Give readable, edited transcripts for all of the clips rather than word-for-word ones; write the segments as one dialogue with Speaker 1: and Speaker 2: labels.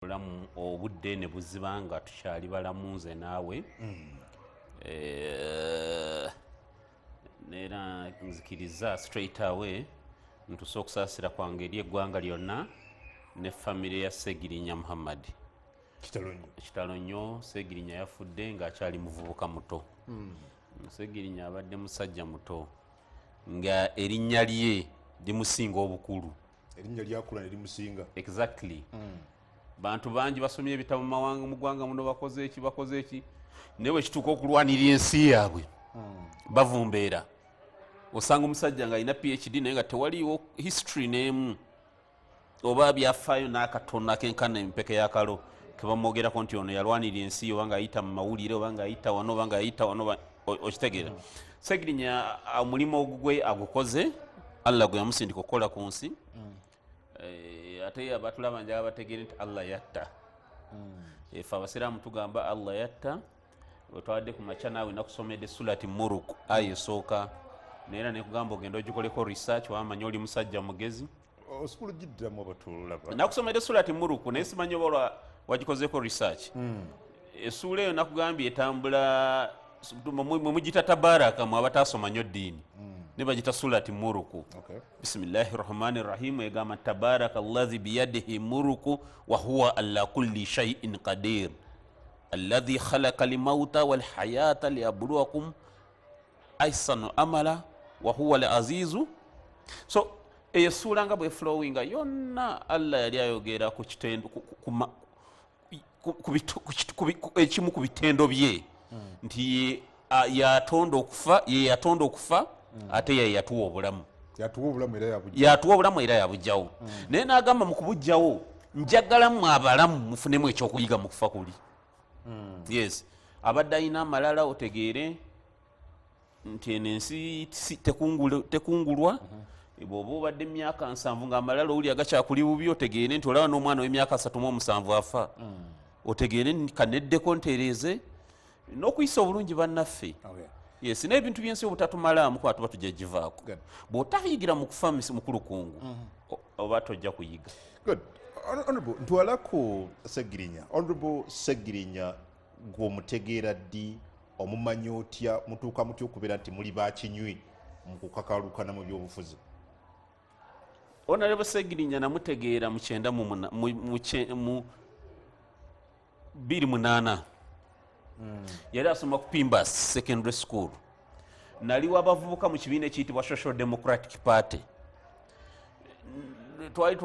Speaker 1: Obulamu obudde ne buziba nga tukyali balamu nze naawe. Neera nzikiriza straight away ntuse okusaasira kwange eri eggwanga lyonna ne famire ya Segirinya Muhammad.
Speaker 2: Kitalo nnyo.
Speaker 1: Kitalo nnyo. Segirinya yafudde ng'akyali muvubuka muto. Segirinya abadde musajja muto nga erinnya lye limusinga obukulu.
Speaker 2: Erinnya lyakula ne limusinga.
Speaker 1: Exactly. Bantu bangi basomye ebitabo mu mawanga, mu ggwanga muno, bakoze eki, bakoze eki, naye bwe kituuka okulwanirira ensi yaabwe bavumbeera. Osanga omusajja ng'alina PhD naye nga tewaliiwo history n'emu oba byafaayo n'akatono akenkana empeke y'akalo kebamwogerako nti ono yalwanirira ensi, oba ng'ayita mu mawulire, oba ng'ayita wano, oba ng'ayita wano, okitegeera? Segirinya omulimu ogugwe agukoze, Allah gwe yamusindika okukola ku nsi. Ate abatulaba njagala bategeere nti Allah yatta. Efe abasiraamu tugamba Allah yatta. Wetwadde ku makya naawe nakusomedde Surati Muruk, aya esooka, naye era nekugamba ogenda ogikoleko research, wamanya oli musajja mugezi.
Speaker 2: Osobola ogiddiramu abatulaba?
Speaker 1: Nakusomedde Surati Muruku, naye simanyi oba wagikozeko research. Essuula eyo nakugambye etambula mwe mugita Tabaraka, mwe abatasoma nnyo ddiini ne bagita Surati Muruku. Bismillahi rahmani rahim. Egamba tabaraka alladhi biyadihi muruku wa huwa ala kulli shaiin qadir alladhi khalaqa lmauta walhayata liyabluwakum aisanu amala wa huwa alazizu. So eyo essuula nga bweflowinga yonna, Allah yali ayogera ku kitendo ku- ku- ku ma- ku- ku bitu- ku kitu- ku bi- ku- ekimu ku bitendo bye nti yatonda okufa, ye yatonda okufa, ate ye yatuwa obulamu.
Speaker 2: Yatuwa obulamu era yabujja.
Speaker 1: Yatuwa obulamu era yabugjawo, naye n'agamba mu kubugjawo njagalamu abalamu mufunemu ekyokuyiga mu kufa kuli. Yes, abadde alina amalala, otegeere nti eno ensi tekungulwa. Bw'oba obadde emyaka 70 ng'amalala owuli agakyakuli bubi, otegeere nti olaba n'omwana w'emyaka 37 afa. Otegeere nti kaneddeko ntereeze n'okuyisa obulungi bannaffe. Yes, n'ebintu byensi obutatumalaamu kuba tuba tujja givaako. Bw'otayigira mu kufa mukulukungu, oba tojja kuyiga.
Speaker 2: Good. Honorable, ntwala ku Segirinya. Honorable Segirinya, gw'omutegeera ddi? Omumanyi otya? Mutuuka mutya okubeera nti muli bakinywi mu kukakalukana mu byobufuzi?
Speaker 1: Honorable Segirinya namutegeera mu kyenda mu 2008. Yali asoma ku Pimbas Secondary School. Nali w'abavubuka mu kibiina ekiyitibwa Social Democratic Party. Twali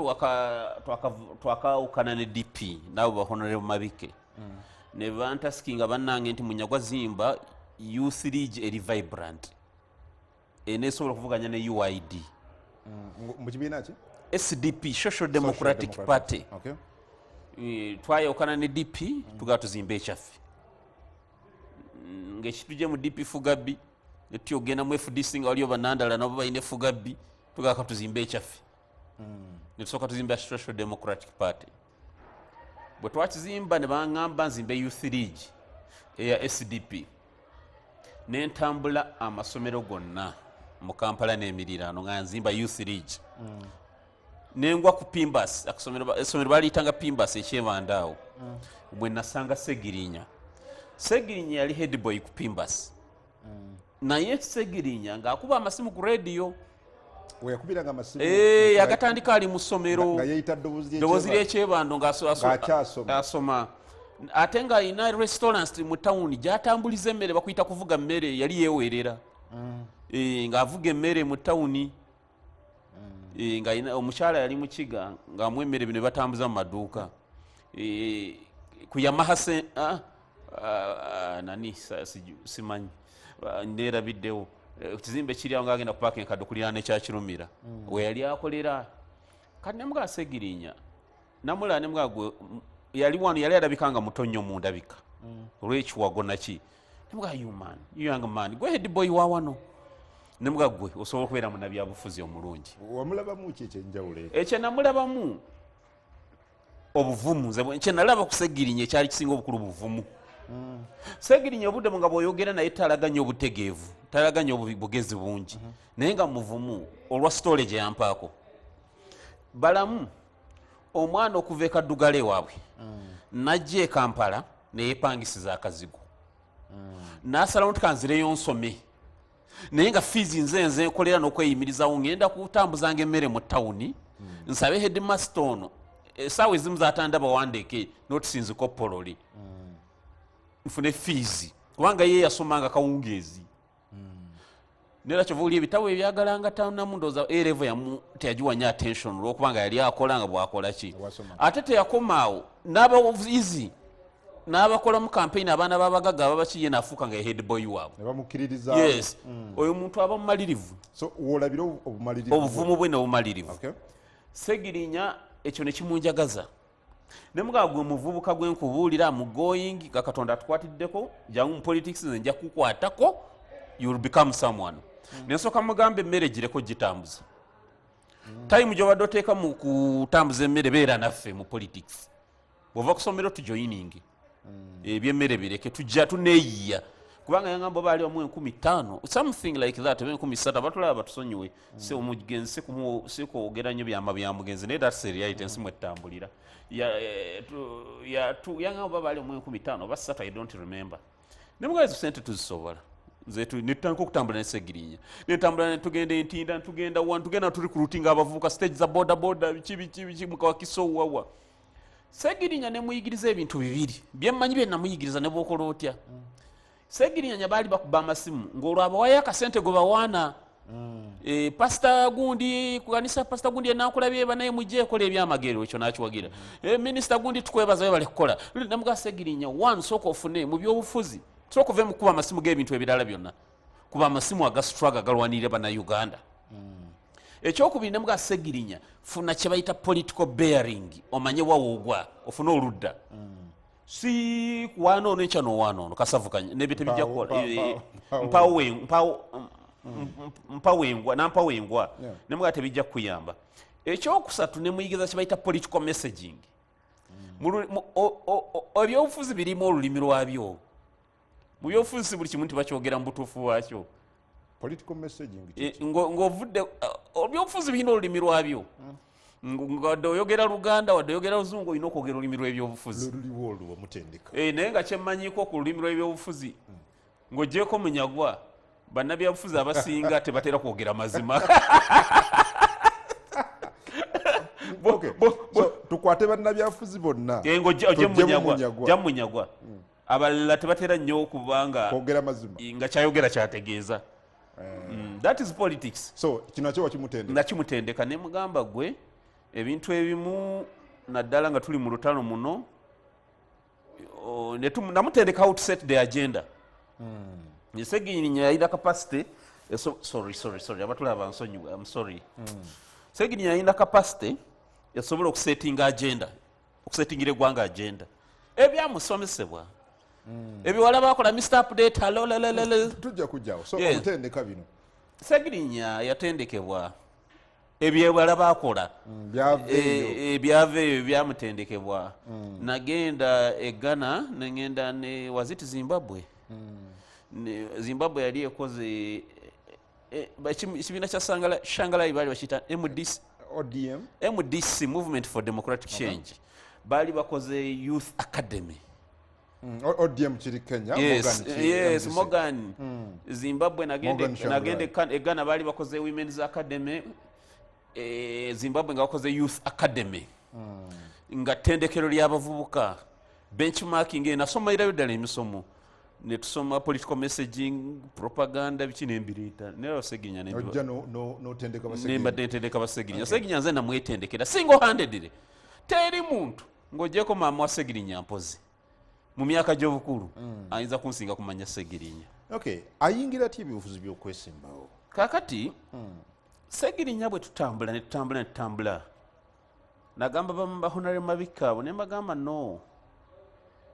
Speaker 1: twakawukana ne DP naabo ba Honorable Mabike, ne bantaskinga bannange nti Munyagwa, zimba youth league eri vibrant enesobola okuvuganya ne UYD.
Speaker 2: Mu kibiina ki?
Speaker 1: SDP, Social Democratic
Speaker 2: Social.
Speaker 1: Party. Twayawukana ne DP, tugala tuzimba ekyaffe. Ng'ekitujje mu DP fugabbi, netutya ogenda mu FDC nga waliyo banandala nabo balina efugabbi, tugala katuzimbe ekyaffe. Netusooka tuzimba Social Democratic Party. Bwe twakizimba ne baŋŋamba nzimbe youth league eya SDP, nentambula amasomero gonna mu Kampala n'emiriraano nga nzimba youth league. Nengwa ku Pimbas, essomero baliyitanga Pimbas ekyebanda awo, bwe nasanga Segirinya. Segirinya yali headboy ku Pimbas, naye Segirinya ng'akuba amasimu ku rediyo.
Speaker 2: Weyakubiranga amasimu?
Speaker 1: Eh, yagatandika ali mu ssomero.
Speaker 2: Nga yeeyita ddoboozi.
Speaker 1: Ddoboozi ly'ekyebando.
Speaker 2: Ng'akyasoma.
Speaker 1: Asoma, ate ng'alina restaurant mu tawuni gy'atambuliza emmere, bakuyita kuvuga mmere. Yali yeewerera. Eh, ng'avuga emmere mu tawuni. Eh, ng'alina omukyala yali mukiga ng'amuwa emmere, bino batambuza mu maduuka. Eh, ku Yamaha se nani simanyi. Neerabiddewo. Ekizimbe kiri awo ng'agenda kupaaka enkadde okuliraana ekyakirumira we yali akolera. Kati nemugaa Segirinya namulaba, nemugaa gwe yali wano, yali alabika nga muto nnyo mu ndabika olw'ekiwago naki. Nemugaa, "You man, you young man, gwe head boy wa wano." Nemugaa, "Gwe osobola okubeera munnabyabufuzi omulungi."
Speaker 2: Wamulabamu ki ekyenjawulo ekyo?
Speaker 1: Ekyo namulabamu obuvumu. Nze kye nalaba ku Segirinya ekyali kisinga obukulu, buvumu. Segirinya obudde nga bw'oyogera naye talaganya obutegeevu, talaganya bugezi bungi, naye nga muvumu olwa story gye yampaako. Balamu. Omwana okuva e Kaddugala ewaabwe najja e Kampala neyepangisiza akazigo, n'asalawo nti kanzireyo nsome, naye nga fees nze nkolera n'okweyimirizawo, ngenda kutambuzanga emmere mu tawuni, nsabe headmaster ono essaawa ezimu zatandaba wandeke notisinziko pololi nfune fees, kubanga ye yasomanga kawungeezi. Nera kyova oli ebitabo ebyagalanga tanamu, ndowooza A level yamu teyagiwanya attention olwokubanga yali akola nga bwakola ki.
Speaker 2: Bwasoma.
Speaker 1: Ate teyakomaawo n'abayizi n'abakolamu campaign, abaana b'abagagga ababakiye, nafuuka nga head boy waabwe.
Speaker 2: Ne bamukkiririza.
Speaker 1: Yes, oyo muntu aba mumalirivu.
Speaker 2: So woolabira obumalirivu.
Speaker 1: Obuvumu bwe n'obumalirivu. Segirinya ekyo ne kimunjagaza, ne mugaba gwe muvubuka gwe nkubuulira mu going nga Katonda atukwatiddeko, jangu mu politics, nze nja kukwatako, you will become someone. Nensooka mugamba emmere gireko gitambuza, time gyobadde oteeka mu kutambuza emmere, beera naffe mu politics. Bwova kusomero tujoining, ebyemmere bireke, tujja tuneeyiya, kubanga yangamba baali bamu 5000, something like that, oba 3000. Abatulaba batusonyiwe, si omugenzi sikwogera nnyo byama bya mugenzi, naye that's a reality ensi mwetambulira. Yangamba baali omu 5000 oba 3, I don't remember. Nemugaa ezo sente tuzisobola. Nze netutandika okutambula nesegirinya, netambula netugenda entinda, netugenda wa, tugenda tuli kurutinga abavubuka stage za boda boda, biki biki biki, mukawakiso wawa. Segirinya nemuyigiriza ebintu bibiri byemmanyi bye namuyigiriza. Ne bwokola otya, Segirinya baali bakuba amasimu ng'olwo abawayo akasente gwe bawaana. Pasita gundi kukanisa, pasita gundi enankulabye, banaye mujje ekola ebyamagero, ekyo nakiwagira. Minisita gundi tukwebaza webale kukola. Namugaa Segirinya, one, sooka ofune mu byobufuzi, sooka ove mu kuba amasimu g'ebintu ebirala byonna, kuba amasimu aga struggle agalwanirira bannayuganda. Ekyokubiri, nemugaa Segirinya, funa kye bayita political bearing, omanye wawoogwa, ofune oludda, si kuwaana ono enkya n'owaana ono kasavukanya nebyo tebijja
Speaker 2: Mpaawo-
Speaker 1: kukola.
Speaker 2: Mpaawo-
Speaker 1: Mpawengwa nampawengwa. Nemugaa tebijja kukuyamba. Ekyokusatu, nemuyigiza kye bayita political messaging. Ebyobufuzi birimu olulimi lwabyo. Mu byobufuzi si buli kimu nti bakyogera mu butuufu bwakyo.
Speaker 2: Political messaging?
Speaker 1: Ng'ovudde ebyobufuzi birina olulimi lwabyo. Wadde oyogera Luganda, wadde oyogera Luzungu, olina okwogera olulimi lw'ebyobufuzi.
Speaker 2: Luliwo olwo omutendeka.
Speaker 1: Naye nga kyemmanyiiko ku lulimi lw'ebyobufuzi, ng'ogyeko Munyagwa, bannabyabufuzi abasinga tebatera kwogera mazima.
Speaker 2: So tukwate bannabyafuzi bonna.
Speaker 1: Ng'ojje
Speaker 2: Tuggyemu
Speaker 1: Munyagwa,
Speaker 2: Munyagwa.
Speaker 1: jja Munyagwa, abalala tebatera nnyo okubanga
Speaker 2: kwogera mazima.
Speaker 1: Nga kyayogera kyategeeza. That is politics.
Speaker 2: So kino nakyo wakimutendeka?
Speaker 1: Nakimutendeka, ne mugamba gwe ebintu ebimu, naddala nga tuli mu lutalo muno, namutendeka how to set the agenda. Segirinya yalina capacity, sorry, sorry, sorry, abatulaba nsonyiwe, I'm sorry. Segirinya yalina capacity esobola okusettinga agenda, okusettingira eggwanga agenda. Ebyamusomesebwa ebiwala bakola Mr Update, hello, lelelele.
Speaker 2: Tujja kujjawo. So
Speaker 1: Yes.
Speaker 2: omutendeka bino.
Speaker 1: Segirinya yatendekebwa ebyewala bakola.
Speaker 2: Byava eyo.
Speaker 1: Ebyava eyo byamutendekebwa. Nagenda e Ghana, nengenda ne waziti Zimbabwe. Zimbabwe yali ekoze ekibiina kya Shangalai, baali bakiyita MDC.
Speaker 2: ODM.
Speaker 1: MDC, Movement for Democratic Change, baali bakoze youth academy.
Speaker 2: ODM kiri Kenya.
Speaker 1: Yes.
Speaker 2: Morgan kiri
Speaker 1: Yes.
Speaker 2: MDC.
Speaker 1: Morgan Zimbabwe nagenda.
Speaker 2: Morgan Tsvangirai.
Speaker 1: Nagenda e Ghana, baali bakoze women's academy. Zimbabwe nga bakoze youth academy, nga ttendekero ly'abavubuka, benchmarking. Nasomerayo ddala emisomo, netusoma political messaging, propaganda, biki, nembiriita naye Segirinya
Speaker 2: Ojja n'otendeka Basegirinya.
Speaker 1: Nembadde ntendeka Basegirinya. Segirinya nze namwetendekera single handedly. Teri muntu ng'ogyeko maama wa Segirinya mpozi mu myaka gy'obukulu ayinza kunsinga kumanya Segirinya.
Speaker 2: Okay, ayingira ti ebyobufuzi by'okwesimbawo?
Speaker 1: Kakati Segirinya bwe tutambula ne tutambula ne tutambula, nagamba ba Honorable Mabika abo, ne mbagamba, no,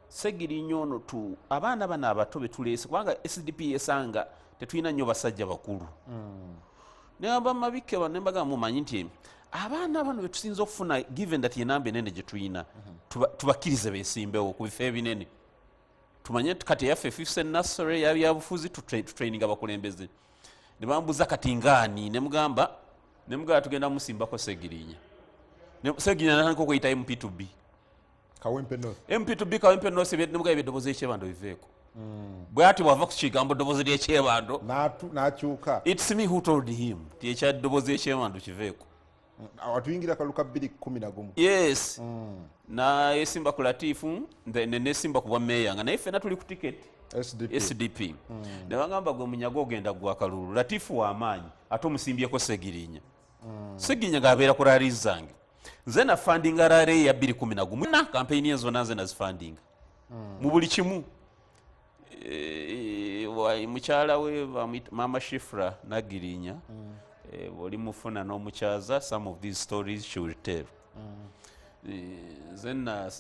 Speaker 1: Segirinya ono tu abaana bano abato betuleese, kubanga SDP esanga tetulina nnyo basajja bakulu. Negamba Mabika bano, ne mbagamba, mumanyi nti abaana bano betusinza okufuna, given that yenamba enene gye tulina, tubakkirize beesimbewo ku bifo ebinene, tumanye nti kati eyaffe efuuse nursery yabyabufuzi, tutraininga abakulembeze. Ne bambuuza kati ngaani, nemugamba tugenda musimbako Segirinya. Segirinya natandika okweyita MP to be.
Speaker 2: Kawempe North.
Speaker 1: MP to be Kawempe North, nemugaa eddoboozi ekyebando biveeko. Bwe ati bwava ku kigambo ddoboozi ly'ekyebando,
Speaker 2: N'akyuka.
Speaker 1: It's me who told him ti ekya ddoboozi ekyebando kiveeko.
Speaker 2: Atuyingira kaluka 211.
Speaker 1: Yes, nayesimba ku Latifu, nenesimba ku bwa meeya, nga naye ffena tuli ku ticket
Speaker 2: SDP.
Speaker 1: SDP. Ne bagamba, gwe Munyaga ogenda gwa kalulu, Latifu w'amaanyi, ate omusimbyeko Segirinya. Segirinya ng'abeera ku rally zange. Nze nafundinga rally ya 211 na kampeyini ezo zonna nze nazifundinga mu buli kimu. Mukyala we Mama Shifra Nagirinya, oli mufuna n'omukyaza, some of these stories she will tell. Nze na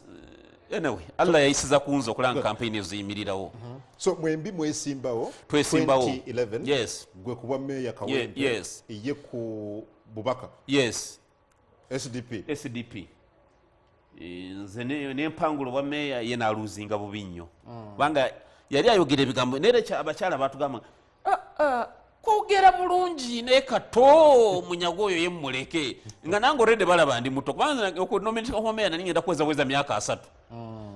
Speaker 1: anyway, Allah yayisiza kunze okulanga kampeyini ezo ziyimirirawo.
Speaker 2: So mwembi mwesimbawo.
Speaker 1: Twesimbawo.
Speaker 2: 2011.
Speaker 1: Yes.
Speaker 2: Gwe kuba meeya Kawempe,
Speaker 1: Yes.
Speaker 2: ye ku bubaka.
Speaker 1: Yes.
Speaker 2: SDP.
Speaker 1: SDP. Nze nempangula obwa meeya, ye naluzinga bubi nnyo, kubanga yali ayogera ebigambo naye abakyala batugamba, "Ah, ah, kwogera bulungi naye kato Munyaga oyo yemuleke." Nga nange olredde balaba ndi muto, kubanga okunominatinga meeya nali ngenda kuweza myaka 30.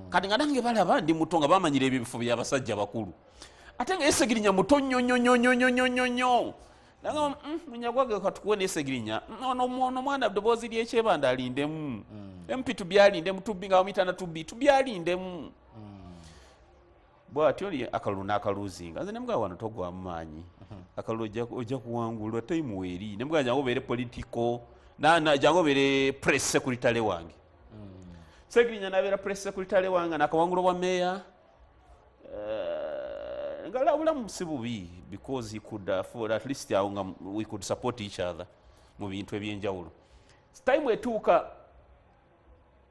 Speaker 1: Kati nga nange balaba ndi muto, nga bamanyira ebyo ebifo byabasajja bakulu, ate nga Esegirinya muto nnyo nnyo nnyo nnyo nnyo nnyo nnyo nnyo. Nagamba, Munyagwa ge katukuwe nesegirinya ono ono mwana ddoboozi lyekyebanda alindemu, MP tubyalindemu tubbi nga bamuyita na tubbi tubyalindemu." Bwatyo akalulu n'akaluzinga. Nze nemugamba, wano togwamu maanyi, akalulu ojja kuwangulwa, time weeri. Nemugamba, jangu obeere political jangu obeere press secretary wange. Segirinya nabeera press secretary wange, nakawangula bwa meeya. Nga obulamu si bubi because he could afford at least awo nga we could support each other mu bintu ebyenjawulo. Time etuuka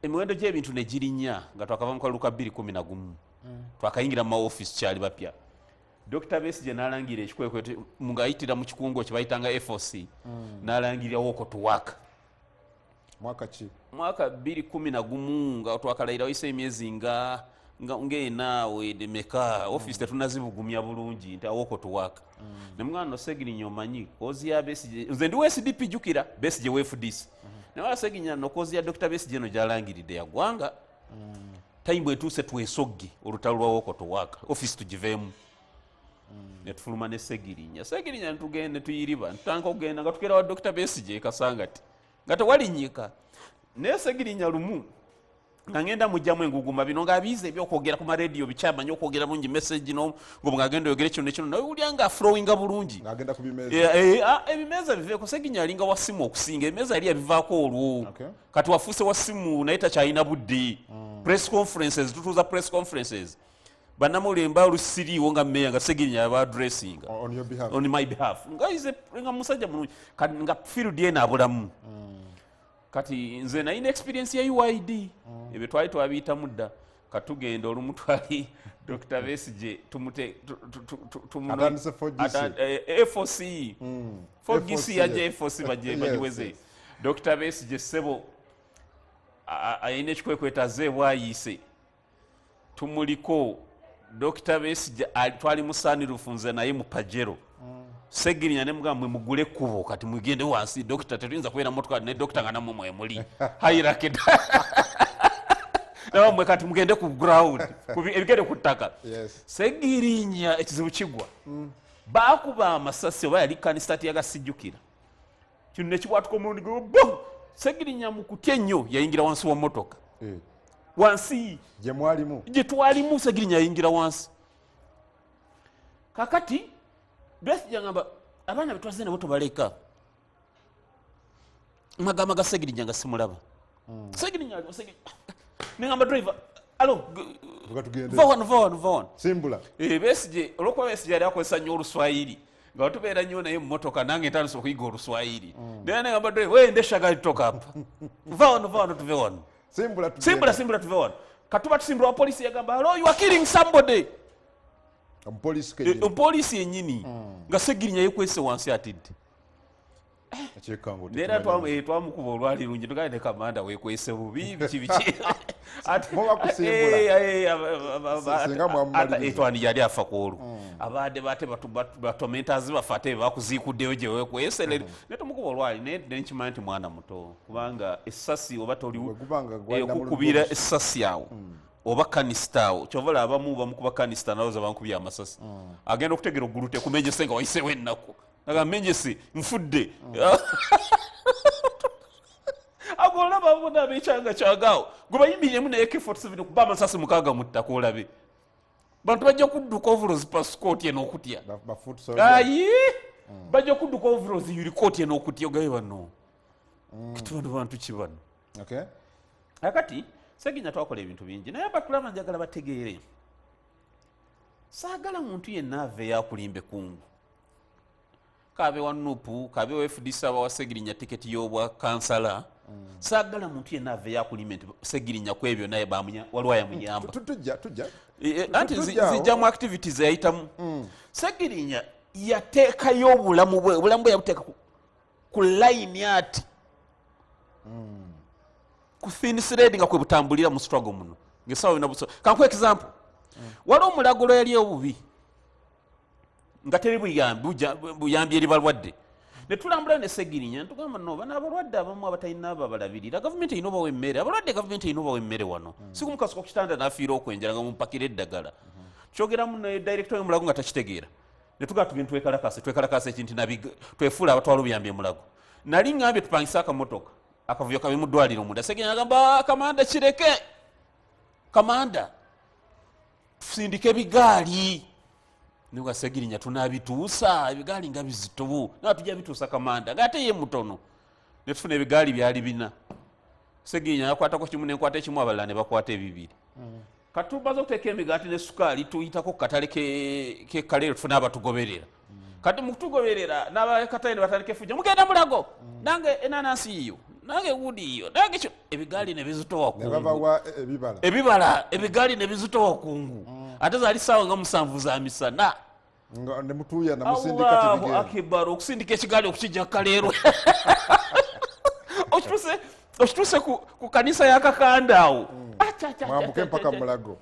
Speaker 1: emiwendo gy'ebintu ne girinnya, nga twakava mu kalulu ka 211, twakayingira mu maofisi, kyali bapya. Dr Besigye n'alangira ekikwekweto ng'ayitira mu kikungo kye bayitanga FOC, n'alangirira walk to work.
Speaker 2: Mwaka ki?
Speaker 1: Mwaka 211, nga twakalayira wayise emyezi nga ng'ena wedemeka, office tetunazibugumya bulungi nti walk to work. Ne mwana no Segirinya, omanyi cause ya Besigye, nze ndi wa SDP, jjukira Besigye wa FDC. Naye Segirinya no cause ya Dr Besigye eno gyalangiridde yaggwanga, time etuuse twesogge olutalo lwa walk to work, office tugiveemu. Netufuluma ne Segirinya. Segirinya netugenda netuyiriba, ntutandika okugenda nga tukera wa Dr Besigye Kasangati nga tewalinyika. Naye Segirinya lumu nga ngenda mugjamu enguguma bino ng'abiiza ebyokwogera ku marediyo, bikyamanyi okwogera bulungi message no ng'agenda oyogere kino nekino, naye ulya nga flowinga bulungi.
Speaker 2: Ng'agenda ku bimeeza.
Speaker 1: Ebimeeza biveeko. Seginya alinga wa simu okusinga ebimeeza, yali yabivaako olwo. Kati wafuuse wa simu, naye takyalina budde. Press conferences, tutuuza press conferences, bannamawulire mba olusiriiwo nga meya, nga Segirinya aba addressinga
Speaker 2: On your behalf.
Speaker 1: On my behalf. Nga nga musajja mulungi. Kati nga field eno abulamu. Kati nze nalina experience ya UYD, ebyo twali twabiyitamu dda. Katugenda olumu twali Dr Besigye tumute
Speaker 2: Atandise 4GC.
Speaker 1: FOC. 4GC.
Speaker 2: FOC,
Speaker 1: Yajja
Speaker 2: yes.
Speaker 1: FOC bagiweze. Dr Besigye ssebo ayina ekikwekweto azze bwayiise, tumuliko Dr Besigye twali musanirufu nze naye mu Pajero. Segirinya ne mugamba, mwe mugule ekkubo kati mugende wansi, dokita tetuyinza kubeera motoka ne dokita nga nammwe mwemuli hierarchy, nammwe kati mugende ku ground, ebigere ku ttaka. Segirinya ekizibu kigwa, baakuba amasasi oba yali kanisitati yagasijjukira kino nekibwatuka omulundi gwe bo. Segirinya mu kutya ennyo yayingira wansi wa motoka. Wansi.
Speaker 2: Gye mwalimu.
Speaker 1: Gye twalimu, Segirinya yayingira wansi. Kakati Besigye agamba, abaana betwazze nabo tobaleka. Magamba ga Segirinya nga simulaba. Segirinya aliwo, Segirinya. Nengamba driver, alo,
Speaker 2: Vuga tugende.
Speaker 1: va wano, va wano, va wano.
Speaker 2: Simbula.
Speaker 1: Besigye, olwokuba Besigye yali akozesa nnyo oluswayiri, nga tubeera nnyo naye mu motoka, nange ntandise okuyiga oluswayiri. Naye nengamba driver, we ndesha gari toka hapa, va wano, va wano, tuve wano.
Speaker 2: Simbula tugende.
Speaker 1: Simbula, simbula tuve wano. Katuba tusimbula, wa polisi yagamba, hello, you are killing somebody.
Speaker 2: Omupoliisi kennyini.
Speaker 1: Omupoliisi yennyini, nga Segirinya yekwese wansi atidde.
Speaker 2: Ekyekango.
Speaker 1: Neera.
Speaker 2: Tetumanyi.
Speaker 1: Twamukuba olwali lungi, tugaye ne kamanda wekwese bubi, biki biki.
Speaker 2: Bo bakusimbula. Singa mwamumaliriza.
Speaker 1: Twani yali afa ku olwo, abadde bate batomentazi baffe ate bakuziikuddeyo gye wekwese. Ne tumukuba olwali, naye nenkimanya nti mwana muto, kubanga essasi oba toli
Speaker 2: Bwe guba nga gwalina mu
Speaker 1: okukubira
Speaker 2: lugosi.
Speaker 1: Essasi awo oba canister awo, kyova olaba abamu bamukuba canister, nalowooza bankubye amasasi, agenda okutegera oggulu tekumenyese nga wayiseewo ennaku, aga menyese nfudde. Ago olaba bona abekyanga kyagaawo gwe bayimiriremu ne AK47 kuba amasasi 6 mu ttaka, olabe bantu bajja kudduka overalls, pasikooti eno okutya.
Speaker 2: Ba foot soldier.
Speaker 1: Ayi, bajja kudduka overalls, yurikooti eno okutya, ogabe bano kati bano bantu ki bano? Akati Seginya twakola ebintu bingi, naye abatulaba njagala bategeere, saagala muntu yenna aveeyo akulimbe kungu, kabe wa NUP, kabe wa FDC, aba wa Segirinya tiketi y'obwa kansala. Saagala muntu yenna aveeyo akulimbe nti Segirinya ku ebyo naye waliwo ayamuyamba.
Speaker 2: Tujja.
Speaker 1: Anti
Speaker 2: Tujja awo.
Speaker 1: zijjamu activities eyayitamu. Segirinya yateekayo obulamu bwe, obulamu bwe yabuteeka ku layini ati, ku thin thread nga kwe butambulira mu struggle muno ngaesawa yona buso. Kankuwa example, waliwo omulagolo yali obubi nga teri buyambi eri balwadde, ne tulambula ne Segirinya, netugamba no bano abalwadde abamu abatalina ababalabirira, gavumenti erina obawa emmere, abalwadde gavumenti erina obawa emmere wano, si kumukasuka ku kitanda n'afiira okwenjala nga mumupakira eddagala. Kyogeramu ne director w'emulago nga takitegeera, ne tugamba tugende twekalakase, twekalakase ekintu twefuula abatwala obuyambi emulago. Nali ŋŋambye tupangise akamotoka akavuyo kabe mu ddwaliro munda. Segirinya agamba, "Ah, kamanda, kireke kamanda, tusindike ebigaali." Nga Segirinya tunabituusa ebigaali nga bizitobu, nga tujja bituusa kamanda, ngaate ye mutono. Netufuna ebigaali byali bina, Segirinya yakwatako kimu, nenkwata ekimu, abalala ne bakwata ebibiri. Kati tumaze okuteeka emigaati ne sukaali, tuyitako ku katale kekaleero, tufune abatugoberera. Kati mukutugoberera n'abakatale ne batandika efujja, mugenda mulago, nange enanansi yiyo, nange gundi yiyo, nange kyo, ebigaali ne bizitowa
Speaker 2: Ne
Speaker 1: kungu.
Speaker 2: babawa ebibala.
Speaker 1: Ebibala, ebigaali ne bizitowa kungu, ate zaali saawa nga 7 za misana.
Speaker 2: Nga ne mutuuya na musindika
Speaker 1: Allahu
Speaker 2: tebigenda.
Speaker 1: akibar! Okusindika ekigaali okukijja kaleero, okituuse ku kanisa ya Kakanda awo. Acha, acha,
Speaker 2: Mwambuke
Speaker 1: acha,
Speaker 2: mpaka
Speaker 1: acha.
Speaker 2: Mulago.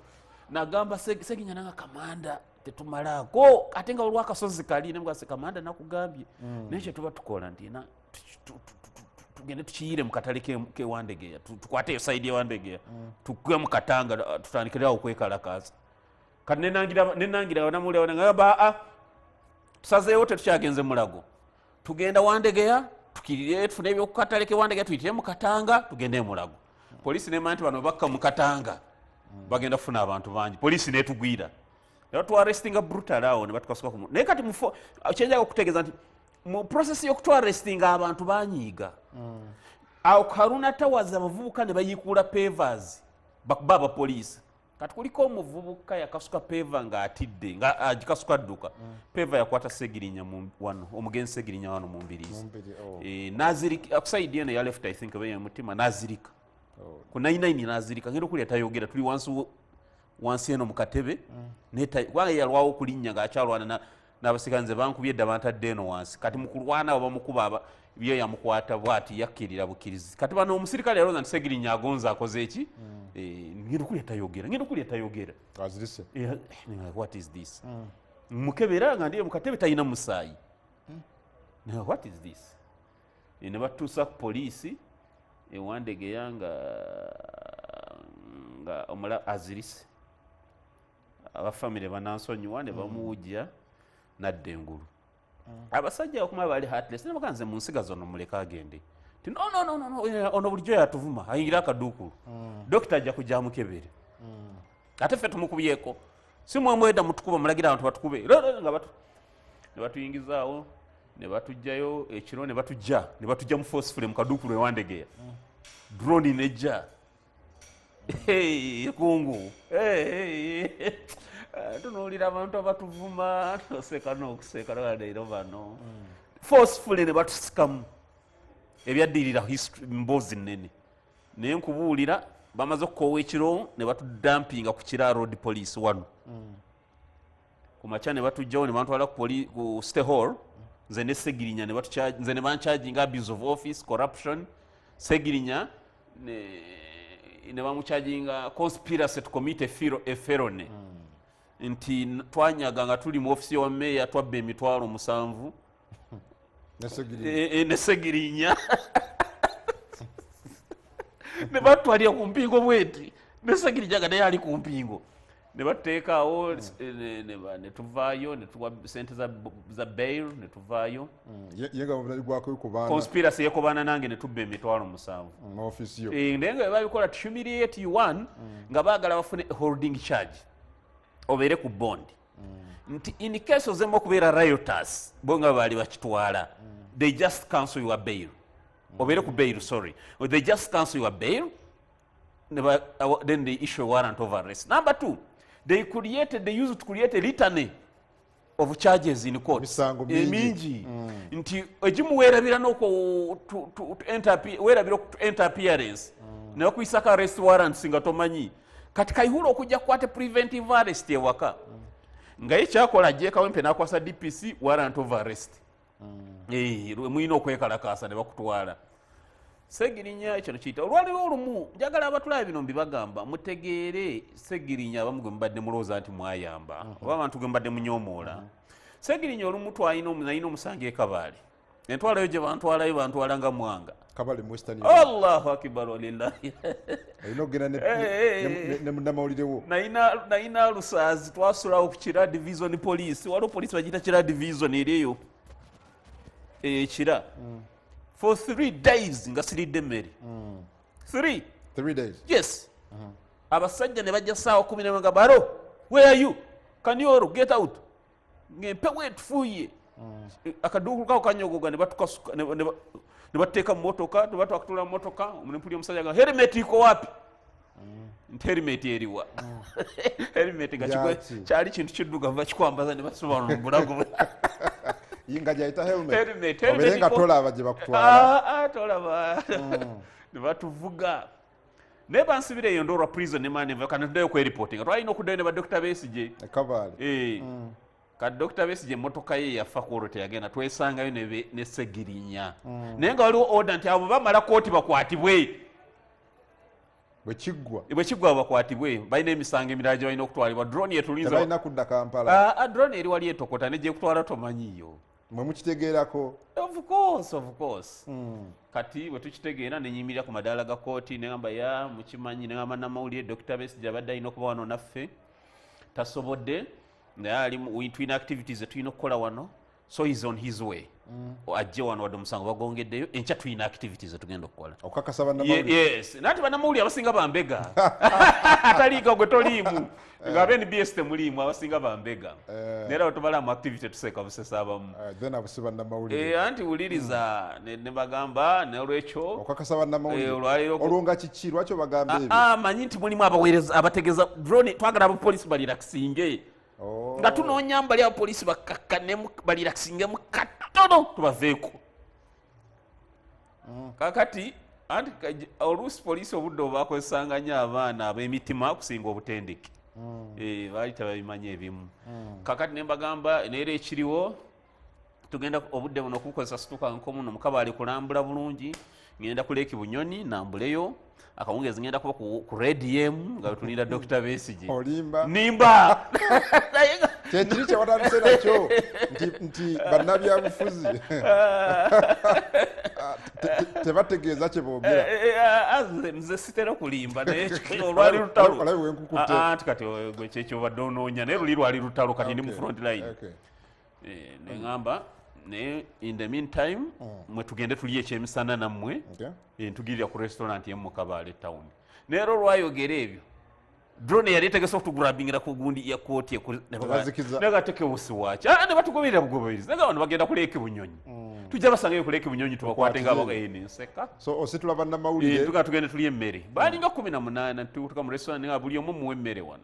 Speaker 1: Nagamba Seginya nanga kamanda tetumalaako, ate nga olwakasozi kali nemugase kamanda nakugambye, naye kyetuba tukola nti tugende tukiyire mu katale kewandegeya, tukwate eyo side ewandegeya, tugwe mu Katanga, tutandikirawo okwekalakaasa. Kati nenangira banamulira ngamba, aa, tusazeewo, tetukyagenze Mulago, tugenda Wandegeya, tukirire tufune ebyokukatale kewandegeya, tuyitire mu Katanga, tugende Mulago. Poliisi nemanya nti bano bakka mu Katanga bagenda kufuna abantu bangi, poliisi netugwira nebatwarestinga brutal awo ne batukasuka ku naye kati mufo kyenjaga okutegeeza nti mu process y'okutwarestinga abantu banyiiga awo Karuna Towers, abavubuka ne bayiikuula pavers bakuba abapoliisi. Kati kuliko omuvubuka yakasuka paver ng'atidde, nga agikasuka dduka, paver yakwata Segirinya wano, omugenzi Segirinya wano mu mbiriizi.
Speaker 2: Mumbiri, oh.
Speaker 1: Nazirika ku side eno ya left, I think oba mutima, nazirika ku 99, nazirika, ngenda okulya tayogera, tuli wansi wansi eno mu katebe. Kubanga yalwawo okulinnya ng'akyalwana n'abasirikale, nze bankubye edda, bantadde eno wansi. Kati mu kulwana abo bamukuba byo yamukwata bwati, yakkirira bukkirizi. Kati bano omusirikale yalowooza nti Segirinya agonza akoze eki. Ngenda okulya tayogera, ngenda okulya tayogera.
Speaker 2: Azirise.
Speaker 1: What is this? Mukebera nga ndiye mukatebe, talina musaayi. Now, what is this? Ne batuusa ku poliisi ewandegeya nga omula azirise, abafamire banansonyiwa, ne bamuwujja nadda engulu. Abasajja okuma bali heartless, ne baganze mu nsiga zono, muleke agende, ti no, no, no, no, no, ono bulijjo yatuvuma, ayingira akaduukulu, dokita ajja kujja amukebere, ate ffe tumukubyeko, si mwemweda mutukuba, mulagira abantu batukube. Nga ne batuyingizaawo, ne batugjayo ekiro, ne batujja mu forcefully mu kaduukulu ewandegeya, drone nejja. Hey, kungu. Hey, hey. Tunuulira abantu abatuvuma, toseka n'okuseka leero bano forcefully ne batusikamu. Ebyaddirira history, mboozi nnene, naye nkubuulira, bamaze okukoowa ekiro ne batudampinga ku Kira Road Police wano. Ku makya ne batugjawo ne bantwala ku City Hall. Nze ne Segirinya ne batucharge, nze ne bancharginga abuse of office, corruption. Segirinya ne bamucharginga conspiracy to commit a felony. Nti twanyaga nga tuli mu ofisi wa meya, twabba 7,000.
Speaker 3: Ne Segirinya.
Speaker 1: Ne Segirinya. Ne batwalira ku mpingo bweti. Ne Segirinya nga naye ali ku mpingo. Ne batuteekaawo, ne tuvaayo, ne tuwa sente za bail, ne tuvaayo.
Speaker 3: Ye nga bavunanibwako ku baana.
Speaker 1: Conspiracy yekobaana nange ne tubba 7,000.
Speaker 3: Mu ofisi yo.
Speaker 1: Naye nga babikola to humiliate you one, nga baagala bafune holding charge. Obeere ku bond. Nti in case ozemu okubeera riotous, bo nga baali bakitwala, they just cancel your bail. Obeere ku bail, sorry. Or they just cancel your bail, then they issue a warrant of arrest. Number two, they used to create a litany of charges in court.
Speaker 3: Misango mingi.
Speaker 1: Mingi. Nti egimu weerabira n'oko to enter weerabira to enter appearance. Ne bakuyisako arrest warrants nga tomanyi. Kati Kayihura okujja kukwata preventive arrest ewaka. Nga ye kyakola ajje Kawempe n'akwasa DPC warrant of arrest. Mulina okwekalakaasa ne bakutwala. Segirinya ekyo kiyita olwaliwo olumu njagala abatulaba bino mbibagamba mutegeere Segirinya abamu gwe mubadde mulowooza nti mwayamba oba abantu gwe mubadde munyoomoola. Segirinya olumu nalina omusango e Kabaale. Entwalayo gye bantwalayo bantwala nga Mwanga.
Speaker 3: Kabale mu Western Union.
Speaker 1: Allahu akbar walillahi.
Speaker 3: Olina okugenda ne munnamawulire wo.
Speaker 1: Nalina Lusaazi twasulawo ku Kira Division Police. Waliwo poliisi bagiyita Kira Division eri eyo. Kira. For 3 days nga siridde emmere. 3.
Speaker 3: 3 days.
Speaker 1: Yes. Abasajja ne bajja ssaawa kumi n'emu nga baro, where are you? Can you all get out? Ng'empewo etufuuye. Akaduukulu kako kanyogoga ne batukasuka, ne batuteeka mu motoka, ne batwakutula mu motoka, ne mpulira omusajja nga, helmet iko wapi? Nti helmet eriwa. Helmet nga
Speaker 3: Yaki.
Speaker 1: kyali kintu kiddugavu bakikwambaza ne basuba mu bulago.
Speaker 3: Nga gy'ayita helmet.
Speaker 1: Helmet,
Speaker 3: Obeere
Speaker 1: helmet
Speaker 3: nga
Speaker 1: iko-
Speaker 3: tolaba gye bakutwala.
Speaker 1: Tolaba. Ne batuvuga. Naye bansibira eyo Ndorwa prison ne maani nva, kati tuddeyo kweripotinga. Twalina okuddayo ne ba Dr. Besigye.
Speaker 3: E Kabale.
Speaker 1: Kati Dr. Besigye emmotoka ye yafa ku olwo teyagenda, twesangayo ne Segirinya. Naye nga waliwo order nti abo bamala kooti bakwatibwe.
Speaker 3: Bwe kiggwa.
Speaker 1: Bwe kiggwa bakwatibwe, balina emisango emirala gye balina okutwalibwa. Drone yetulinze
Speaker 3: Tebalina kudda Kampala.
Speaker 1: Drone eri wali etokota ne gyekutwala tomanyiiyo.
Speaker 3: Mwe mukitegeerako.
Speaker 1: Of course, of course. Kati bwe tukitegeera ne nyimirira ku madaala ga kooti ne ngamba ya mukimanyi, ne ngamba namawulire Dr. Besigye abadde alina okuba wano naffe tasobodde, naye ali mu, tulina activities ze tulina okukola wano, so he's on his way. Ajje wano wadde omusango bagongeddeyo, enkya tulina activities ze tugenda okukola.
Speaker 3: Okukakasa bannamawulire.
Speaker 1: Yes. Naye ate bannamawulire abasinga bambega. Ataliiga gwe toliimu. Nga abe NBS temuliimu, abasinga bambega. Naye era bwe mu activity tuseeka busesa abamu.
Speaker 3: Then abo si bannamawulire.
Speaker 1: Anti wuliriza, ne bagamba n'olwekyo.
Speaker 3: Okukakasa bannamawulire.
Speaker 1: Olwaleero
Speaker 3: Olwo nga kiki? Lwaki obagamba ebyo?
Speaker 1: Manyi nti mulimu abaweereza abategeeza drone, twagala abapoliisi balirakisinge. Nga tunoonya mbali abapoliisi bakkakkanemu, balirakisinge katono tubaveeko. Kaakati, anti oluusi poliisi obudde obubakozesanga nnyo abaana ab'emitima okusinga obutendeke. Baali tebabimanyi ebimu. Kaakati ne mbagamba neera ekiriwo, tugenda obudde buno okubukozesa situka nkomuno mu Kabaale kulambula bulungi, ngenda ku Lake Bunyonyi nambuleyo, akawungeezi ngenda kuba ku Radio M nga tulinda Dr. Besigye.
Speaker 3: Olimba.
Speaker 1: Nimba. Naye nga
Speaker 3: Kyekiri kye watandise nakyo nti bannabyabufuzi tebategeeza kye boogera.
Speaker 1: Nze sitera kulimba, naye olwali lutalo.
Speaker 3: Olabe wenkukutte.
Speaker 1: Anti kati gwe kyekyo obadde onoonya, naye luli lwali lutalo, kati ndi mu front line. Ne ŋŋamba, naye in the meantime, mwe tugende tulye ekyemisana nammwe. Ntugirira ku restaurant emu mu Kabale town. Naye era olwayogera ebyo, drone yali etegese okutugurabingira ku gundi ya kooti
Speaker 3: Tebazikiza.
Speaker 1: naye nga tekewusi waaki. Ne batugoberera bugoberezi. Naye nga bano bagenda ku Lake Bunyonyi. Tujja basangayo ku Lake Bunyonyi tubakwate nga
Speaker 3: Tubakwatire.
Speaker 1: nseka.
Speaker 3: So ositula bannamawulire.
Speaker 1: Tuga tugende tulye emmere. Balinga 18, tutuuka mu restaurant nga buli omu muwe emmere wano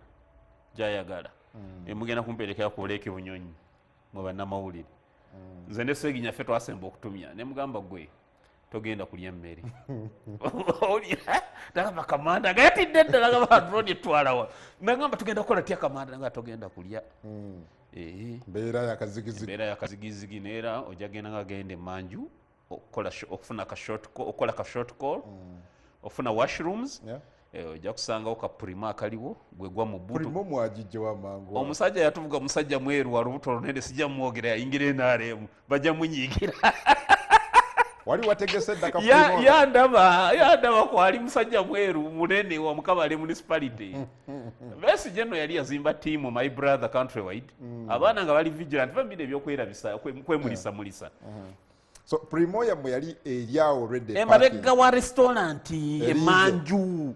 Speaker 1: gy'ayagala. Mugenda kumperekera ku Lake Bunyonyi mwe bannamawulire. Nze ne Seginya ffe twasemba okutumya. Ne mugamba gwe togenda kulya emmere. Owulira? Nagamba kamanda nga yatidde ddala, ngamba drone etwala wa. Nagamba tugenda kukola tya kamanda, nga togenda kulya.
Speaker 3: Mbeera yakazigizigi.
Speaker 1: Embeera yakazigizigi, neera ojja genda nga genda emanju okufuna ka short call, okukola ka short call, ofuna washrooms. Ojja kusangawo ka Premio akaliwo gwe gwa mu buutu.
Speaker 3: Premio mwagijje wamangu?
Speaker 1: Omusajja yatuvuga, musajja mweru wa lubuto lunene, sijja mwogera, yayingira NRM, bajja munyiigira.
Speaker 3: Wali wategese dda ka Premio?
Speaker 1: Yandaba kwali musajja mweru munene wa Mukabale Municipality. Besigye nno yali yazimba tiimu, my brother, countrywide, abaana nga bali vigilant, bambira ebyokwerabisa, kwemulisa mulisa.
Speaker 3: So Premio yammwe yali eri awo already?
Speaker 1: Emabega wa restaurant.
Speaker 3: Erinze.
Speaker 1: Emanju.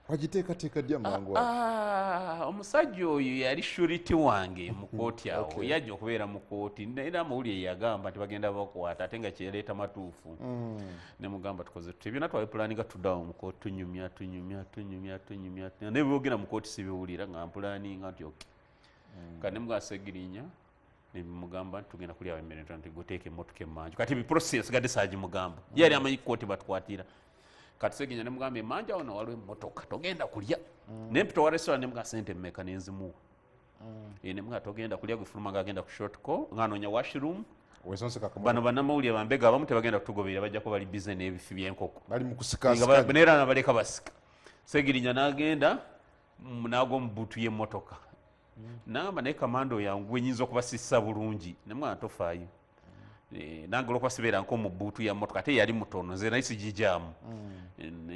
Speaker 3: Wagiteekateeka ddi amangu ago?
Speaker 1: Ah, omusajja oyo yali surety wange mu kooti awo. Yajja okubeera mu kooti, era amawulire yagamba nti bagenda bakwata, ate nga kyeleeta matuufu. Nemugamba tukoze tutya, byonna twabipulaninga, tuddawo mu kooti, tunyumya, tunyumya, tunyumya, tunyumya, tunyumya. Naye byogera mu kooti sibiwulira, nga mpulaninga nti ok. Kati nemugamba Segirinya, nemugamba nti tugenda kulya emmere, nti guteeka emmotoka emanju. Kati ebiprocess yasigadde saagimugamba, ye yali amanyi kooti batukwatira. Kati Segirinya nemugamba emanja wano waliwo emmotoka, togenda kulya. Nempita wa restaurant, nemugamba sente mmeka, nenzimuwa. Nemugamba togenda kulya, gwefuluma nga agenda ku short call ng'anoonya washroom.
Speaker 3: Wesonseka ku
Speaker 1: Bano bannamawulire bambega abamu tebagenda kutugoberera, bajjako bali bize n'ebifi by'enkoko.
Speaker 3: Bali mu
Speaker 1: Nga
Speaker 3: kusikasikanya.
Speaker 1: Neera nabaleka basika. Segirinya n'agenda, n'agwa mu buutu y'emmotoka, nagamba naye kamanda yangu nyinza okubasissa bulungi, nemwana tofaayo. Nange olwokuba sibeera nko mu buutu ya mmotoka, ate yali mutono, nze naye sigijaamu.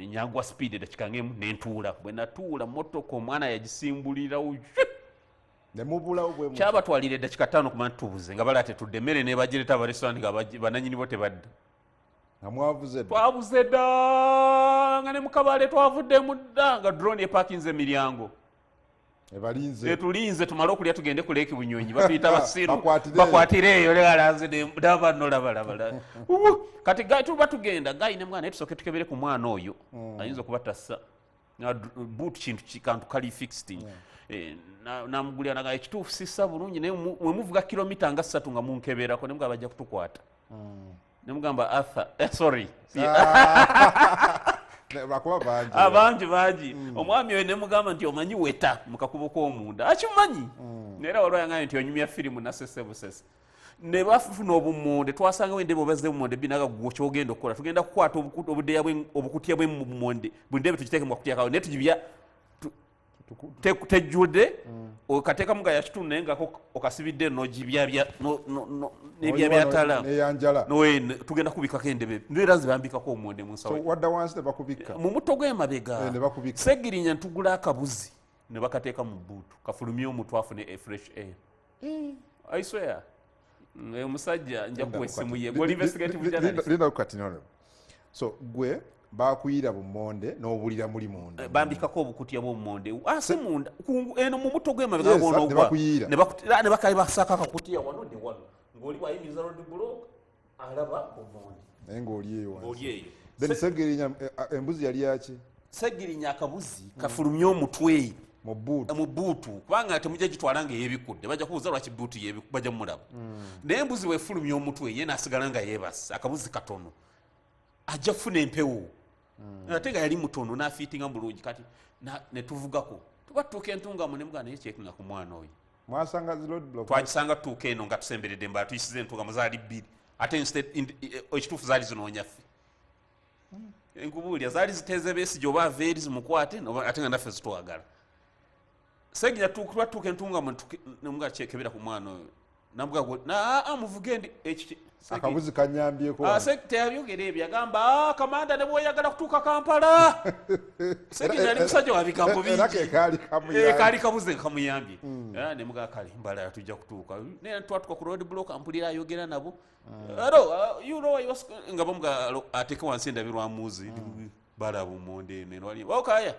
Speaker 1: Nyangwa speed edakika ngemu nentuula. Bwe natuula mmotoka, omwana yagisimbulirawo.
Speaker 3: Ne mubulawo bwe mu
Speaker 1: Kyabatwalira eddakika 5 kumanya tubuze, nga bala tetudde, emmere nebagireta aba restaurant nga bananyini bo tebadda.
Speaker 3: Nga mwavuze dda?
Speaker 1: Twabuze dda, nga ne mukabale twavuddemu dda, nga drone epakinze emiryango.
Speaker 3: Ebalinze.
Speaker 1: Etulinze tumale okulya tugende ku Lake Bunyonyi, batuyita basiru.
Speaker 3: Bakwatire.
Speaker 1: Bakwatire eyo lealanze ndaba no laba. Kati guy tuba tugenda, guy ne mwana, naye tusooke tukebere ku mwana oyo, ayinza okuba tassa. Nga boot kintu kantu kali fixed. Namugulira naga ekituufu sissa bulungi, naye mwe muvuga kilomita nga 3 nga munkeberako, ne mugamba bajja kutukwata. Ne mugamba Arthur, sorry.
Speaker 3: Lwakuba bangi.
Speaker 1: Abangi bangi. Omwami oyo ne mugamba nti omanyi weta mu kakubo k'omunda, akimanyi. Naye era waliwo yangambye nti onyumya firimu nasese busese ne bafuna obumonde, twasangawo endebe oba z'obumonde binaga. Gwe kyogenda okukola, tugenda kukwata obudeeya obukutya bw'emumonde, buli ndebe tugiteeke mu kakutya kawe, naye tugibya tejjudde, okateekamu nga yakitundu, naye ngako okasibidde n'ogibyabya n'ebyabyatala.
Speaker 3: Neyanjala.
Speaker 1: Tugenda kubikako endebe, era zibambikako omumonde mu nsawo.
Speaker 3: So wadda wansi ne bakubikka?
Speaker 1: Mu mutto gw'emabega.
Speaker 3: Ne bakubikka.
Speaker 1: Segirinya ntugula akabuzi ne bakateeka mu buutu kafulumye omutwe afune a fresh air. I swear. Omusajja nja kuwa essimu ye. Gwe investigative journalist.
Speaker 3: Linda kati nono. So gwe bakuyira bumonde n'obulira muli munda?
Speaker 1: Bambikako obukutya bw'omumonde asi munda eno mu mutto gw'emabega.
Speaker 3: Yes,
Speaker 1: Gw'onoogwa.
Speaker 3: ne bakuyiira.
Speaker 1: Ne bakali basaako akakutiya wano ne wano, ng'oli bw'ayimiriza road block alaba omumonde.
Speaker 3: Naye ng'oli eyo wansi.
Speaker 1: Ng'oli eyo.
Speaker 3: Then Segirinya, embuzi yali yaki?
Speaker 1: Segirinya akabuzi kafulumye omutwe
Speaker 3: Mu buutu.
Speaker 1: Mu buutu, kubanga temujja gitwala nga eyebikudde, bajja kubuuza lwaki buutu bajja mumulaba. Naye embuzi bwefulumya omutwe, ye nasigala nga yeebase, akabuzi katono, ajja kufuna empewo, ate nga yali mutono n'afiitinga bulungi. Kati ne tuvugako, tuba tutuuka Entungamu, ne mugamba naye kyekinga ku mwana oyo.
Speaker 3: Mwasanga zi road block?
Speaker 1: Twagisanga tutuuka eno nga tusemberedde mbala, tuyisiza Entungamu, zaali bbiri, ate ekituufu zaali zinoonya ffe. Nkubuulira, zaali ziteeze Besigye oba ava eri zimukwate, ate nga naffe zitwagala. Segirinya twatuuka Entungamu, nemuga kyekebera ku mwana oyo, namuga muvuge ndi
Speaker 3: Akabuzi kanyambyeko.
Speaker 1: Ah, teyabyogera ebyo, yagamba, "Ah, kamanda, ne bwoyagala kutuuka Kampala." Segirinya yali musajja wa bigambo
Speaker 3: Era
Speaker 1: bingi.
Speaker 3: ke kaali kamuyambye.
Speaker 1: Kaali kabuze kamuyambye. Ah, ne mugaa kale mbala tujja kutuuka, naye twatuuka ku road block, mpulira ayogera nabo, "Hello, you know I was," nga bamuga ateeke wansi endabirwamuzi, balaba omonde eno eno wali okaya,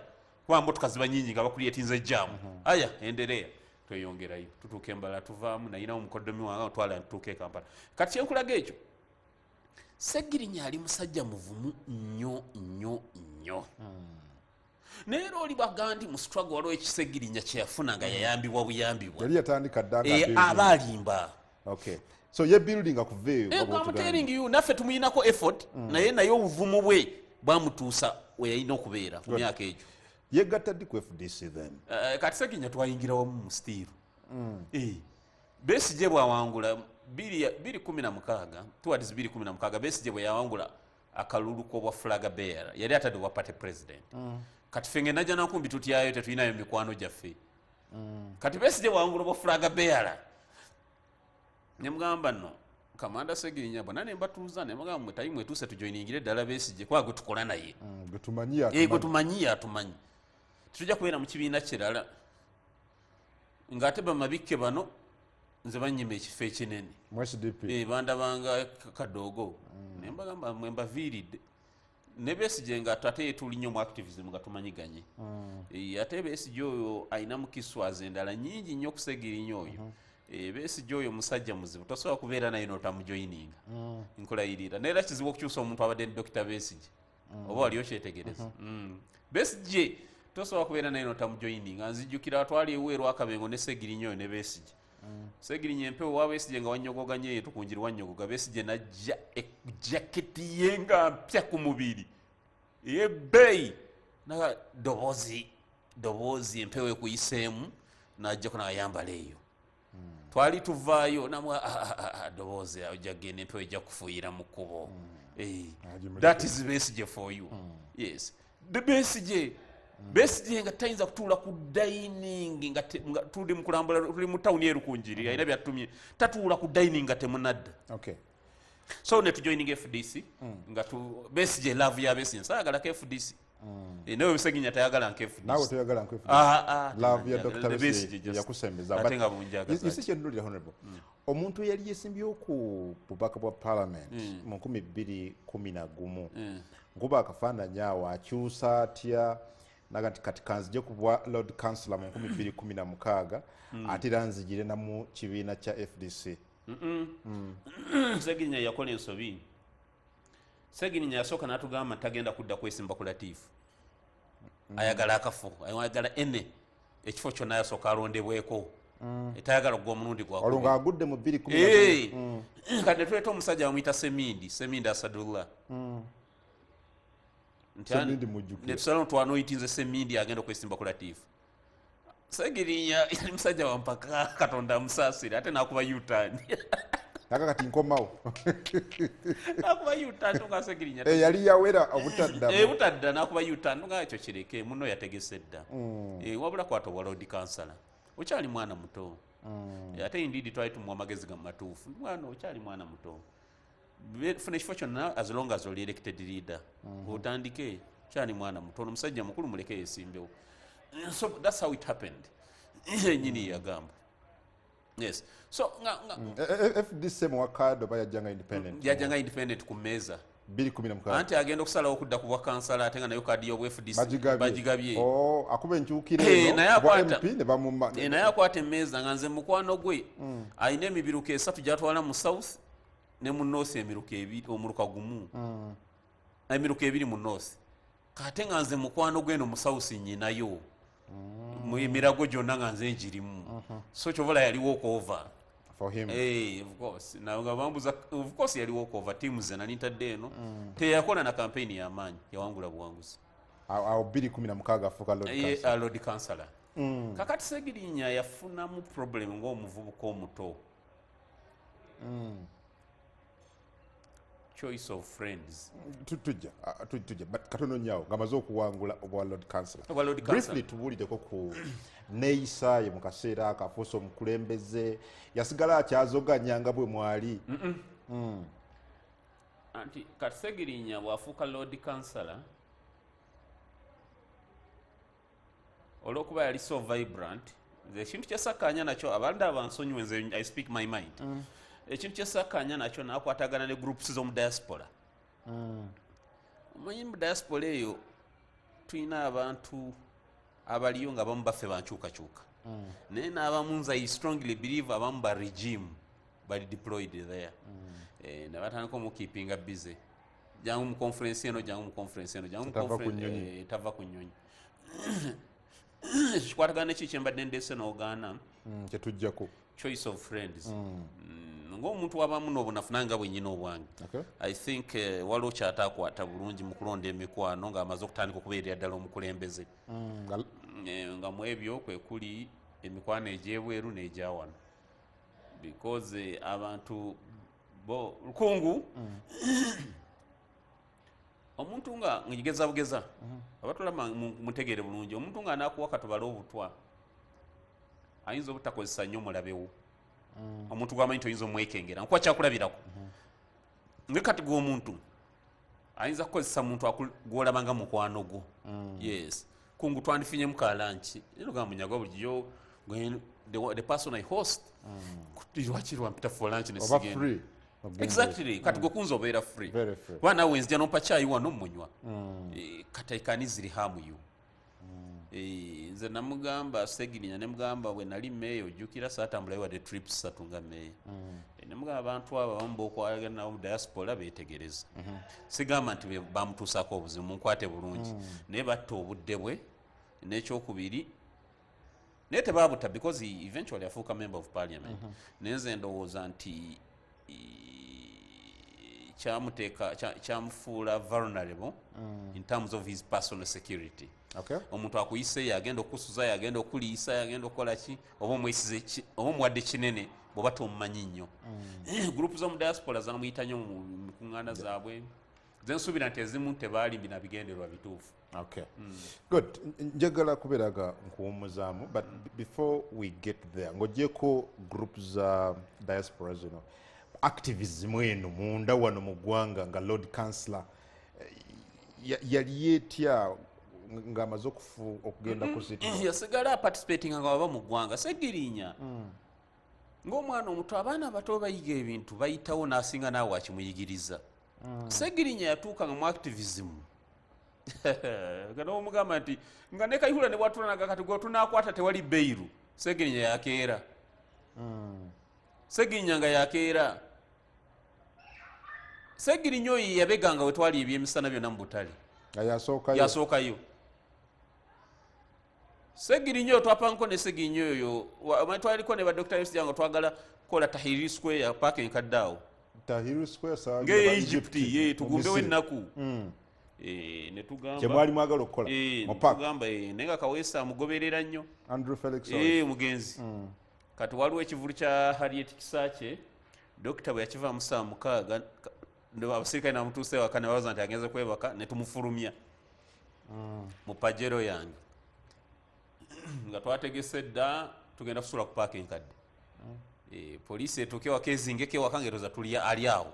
Speaker 1: kuba motoka ziba nyingi nga bakulyetinze jam. Aya endereya, tweyongerayo, tutuuka embala, tuvaamu, nayinawo omukoddomi wange, twala tutuuka e Kampala. Kati kyenkulaga ekyo, Segirinya ali musajja muvumu nnyo nnyo nnyo. Naye era oli baga nti mu struggle waliwo ekisegirinya kyeyafuna nga yayambibwa buyambibwa.
Speaker 3: Yali yatandika dda nga
Speaker 1: Eh,
Speaker 3: building.
Speaker 1: Aba alimba.
Speaker 2: Okay, so ye building akuva eyo
Speaker 1: Eh,
Speaker 2: nga
Speaker 1: I'm
Speaker 2: bw'otugambye.
Speaker 1: telling you, naffe tumuyinako effort, naye obuvumu bwe bwamutuusa we yalina okubeera mu myaka egyo.
Speaker 2: Yegatta ddi ku FDC then?
Speaker 1: Kati Seginya twayingira wamu mu stiiru. Besigye bwawangula 2016, towards 2016, Besigye bwe yawangula akalulu k'obwa flag bearer, yali atadde obwa party president. Kati ffe ng'enajja nankumbi tutyayo, tetulinayo mikwano gyaffe. Kati Besigye bwawangula obwa flag bearer, nemugamba, "No, Kamanda Segirinya, bonna nembatuuza, nemugamba, mwe tayi mwetuuse tujoiningire ddala Besigye, kuba gwe tukola naye."
Speaker 3: Gwe tumanyi.
Speaker 1: Gwe tumanyi atumanyi, tetujja kubeera mu kibiina kirala ng'ate bamabikke bano nze banyima ekifo ekinene
Speaker 3: mu SDP.
Speaker 1: Bandabanga kadoogo. Nembagamba, mwe mbaviiridde ne Besigye, nga ate ye tuli nnyo mu activism nga tumanyiganye. Ate Besigye oyo alina mukiswaza endala nyingi nnyo okusegirinya oyo. Besigye oyo musajja muzibu, tosobola kubeera naye notamujoininga. Nkulayirira, naye era kizibu okukyusa omuntu abadde ne Dokita Besigye, oba wali okyetegereza. Besigye tosobola kubeera naye notamujoininga. Nzijjukira twali eweeru Akabengo ne Segirinya oyo ne Besigye. Segirinya empewo wa Besigye nga wanyogoganye, ye tukunjiri wanyogoga, Besigye najja ejaketi ye nga mpya ku mubiri eyebbeeyi, naga doboozi doboozi empewo ekuyiseemu, najjako nayambala eyo. Twali tuvaayo namwa, "Ah, ah, ah, doboozi ojja kgenda, empewo ejja kufuuyira mu kkubo."
Speaker 3: Agimuleke.
Speaker 1: That is Besigye for you. Yes, the Besigye, Besigye nga tayinza kutuula ku dining nga tuli mu kulambula, tuli mu tawuni erukunjiri, alina byatumye, tatuula ku dining nga temunadda. So ne tujoining FDC nga tu Besigye, love ya Besigye, saagalako FDC. Naye Obuseginya tayagala nka FDC.
Speaker 3: Naawe toyagala nku
Speaker 1: Ah, ah,
Speaker 3: love ya
Speaker 1: tenanjagala.
Speaker 3: Dr.
Speaker 1: The
Speaker 3: Besigye
Speaker 1: Besigye just-
Speaker 2: yakusembeza.
Speaker 1: Ate nga bunjagaza.
Speaker 2: Isi kyennulira, honorable, omuntu eyali yesimbyewo ku bubaka bwa parliament mu 2011, nkuba akafaananyi awo, akyusa atya naga nti kati kanzije ku bwa lord councillor mu 2016, ate era nzigire na mu kibiina kya FDC?
Speaker 1: Segirinya yakola ensobi. Segirinya yasooka n'atugamba nti tagenda kudda kwesimba ku Latiifu, ayagala akafo, ayagala ene ekifo kyonna yasooka alondebweko, tayagala okugwa omulundi
Speaker 2: Olwo
Speaker 1: gwakubiri.
Speaker 2: ng'agudde mu 2
Speaker 1: Kati netuleeta omusajja bamuyita Semindi, Semindi Asadullah. Nti
Speaker 3: Semindi mujjukira.
Speaker 1: Netusalawo twanoyitinze Semindi agenda okwesimba ku Latiifu. Segirinya yali musajja wampaka, Katonda amusaasire, ate nakuba U-turn.
Speaker 3: Aka kati nkomawo.
Speaker 1: Nakuba U-turn nga Segirinya
Speaker 3: Yali yawera obutaddamu.
Speaker 1: Butadda, nakuba U-turn nga ekyo kireke, muno yategese dda. Wabula kwata obwa lord councillor, okyali mwana muto. Ate indeed twali tumuwa amagezi ga matuufu, mwana okyali mwana muto. Funa ekifo kyonna as long as oli elected leader, otandike, kyali mwana muto, ono musajja mukulu muleke yesimbewo. So that's how it happened, enyini yagamba yes, so nga
Speaker 3: FDC muwa kaadi oba yajjanga independent?
Speaker 1: Yajjanga independent ku mmeeza.
Speaker 2: 216.
Speaker 1: Anti agenda okusalawo okudda ku bwa kansala, ate nga nayo kaadi y'obwa FDC
Speaker 3: bagigabye.
Speaker 1: Bagigabye.
Speaker 3: Oh, akuba enkyukira eno
Speaker 1: Naye
Speaker 3: bwa MP ne bamuma.
Speaker 1: Naye akwata emmeeza nga nze mukwano gwe, alina emibiruka esatu gyatwala mu south ne mu north, emiruka ebiri, omuluka gumu, emiruka ebiri mu north, kate nga nze mukwano gwe eno mu south nyinayo mu emirago gyonna nga nze ngirimu, so kyovola yali walk over
Speaker 3: for him.
Speaker 1: Of course. Na nga bambuza, of course yali walk over. Team ze nali ntadde eno teyakola na campaign y'amaanyi, yawangula buwanguzi.
Speaker 3: Awo 216 afuuka lord councillor.
Speaker 1: Lord councillor. Kakati Segirinya yafunamu problem ng'omuvubuka omuto, choice of friends.
Speaker 3: Tujja tujja, but katono nnyo awo ng'amaze okuwangula obwa lord councillor.
Speaker 1: Obwa lord
Speaker 2: Briefly
Speaker 1: councillor.
Speaker 2: tubuulireko ku neeyisaaye mu kaseera ako afuuse omukulembeze, yasigala akyazoganya nga bwe mwali?
Speaker 1: Anti kati Segirinya bw'afuuka lord councillor, olw'okuba yali so vibrant, nze ekintu kyesakkaanya nakyo, abandi abansonyiwe, nze I speak my mind, ekintu kyesakkaanya nakyo, nakwatagana ne groups z'omu diaspora. Omanyi mu diaspora eyo tulina abantu abaliyo nga abamu baffe bankyukakyuka, naye n'abamu nze I strongly believe abamu ba regime bali deployed there. Ne batandika omukeepinga busy, jangu mu conference eno, jangu mu conference eno, jangu mu
Speaker 3: Tava ku
Speaker 1: conference.
Speaker 3: nnyonyi.
Speaker 1: Tava ku nnyonyi. Ekyo kikwatagana neki kyembadde ndeese n'ogaana.
Speaker 3: Kyetujjako.
Speaker 1: Choice of friends. Ng'omuntu wabamu n'obunafu nange nga bwenyina obwange. I think waliwo kyatakwata bulungi mu kulonda emikwano ng'amaze okutandika okubeerera ddala omukulembeze. Nga mu ebyo kwe kuli Emikwano egyebweru n'egyawano, because abantu bo lukungu omuntu nga ngigeza bugeza, abatulama mutegeere bulungi, omuntu nga anakuwa katubale obutwa ayinza obutakozesa nnyo mulabewo. Omuntu gw'amanyi nti oyinza omwekengera, nkuwa kyakulabirako. Nga kati gw'omuntu ayinza kukozesa muntu gw'olaba nga mukwano gwo. Yes, kungu twandifinyemu ka lunch, era Munyagwa bulijjo the person I host, lwaki lwampita for lunch ne
Speaker 3: Oba
Speaker 1: sigenda?
Speaker 3: free ogenda.
Speaker 1: Exactly. Kati gwe kunza obeera free.
Speaker 3: Very free.
Speaker 1: Kuba naawe nzija nompa kyayi wano munywa. Kati I can easily harm you. Nze namugamba Segirinya, nemugamba bwe nali meeya, ojjukira saatambulayo wadde trips 3 nga meeya. Nemugamba abantu abo abamu bokwagala nabo mu diaspora beetegereza. Sigamba nti bamutuusaako obuzibu, munkwate bulungi, naye batta obudde bwe. N'ekyokubiri, naye tebabuta because he eventually afuuka member of parliament. Naye nze ndowooza nti kyamuteeka kyamufuula vulnerable in terms of his personal security. Omuntu akuyise, yagenda okusuza, yagenda okuliisa, yagenda okukola ki, oba omwesize oba omuwadde kinene bw'oba tomumanyi nnyo. Group z'omu diaspora zamuyita nnyo mu mikuŋŋaana zaabwe, zensuubira nti ezimu tebaali na bigendererwa bituufu.
Speaker 2: Okay. Good. Njagala kubeera nga nkuwummuzaamu, but before we get there, ng'oggyeko group za diaspora zino, activism eno munda wano mu ggwanga nga Lord Chancellor, yali etya ng'amaze okugenda ku city?
Speaker 1: Yasigala aparticipating nga baba mu ggwanga. Segirinya ng'omwana omuto, abaana abato bayiga ebintu, bayitawo n'asinga naawe akimuyigiriza. Segirinya yatuuka nga mu activism nga omugamba nti nga ne Kayihura ne bwatulanaga kati gwe tunakwata tewali bail. Segirinya yakeera, Segirinya nga yakeera. Segirinya oyo yabeganga we twali ebyemisana byonna mu butale.
Speaker 3: Nga yasookayo.
Speaker 1: Yasookayo Segirinya oyo. Twapanko ne Segirinya oyo. Omanyi twaliko ne ba Dr. Besigye nga twagala kukola Tahrir Square, paaka enkadde awo.
Speaker 3: Tahrir Square
Speaker 1: ng'eye Egypt ye
Speaker 3: mu
Speaker 1: tugumbewo
Speaker 3: Misiri.
Speaker 1: Ennaku. Ne tugamba
Speaker 2: Kye mwali mwagala okukola mu park.
Speaker 1: Tugamba, naye nga Kaweesa amugoberera nnyo.
Speaker 3: Andrew Felix.
Speaker 1: Mugenzi kati waliwo ekivulu kya Harriet Kisakye. Dokita bwe yakivaamu saa 6, abasirikale namutuuse ewaka ne babaza nti agenze kwebaka, ne tumufulumya mu Pajero yange nga twategese dda tugenda kusula ku paaka enkadde. Poliisi etuuke ewaka ezingeko ewaka ngaeroza tuli ali awo,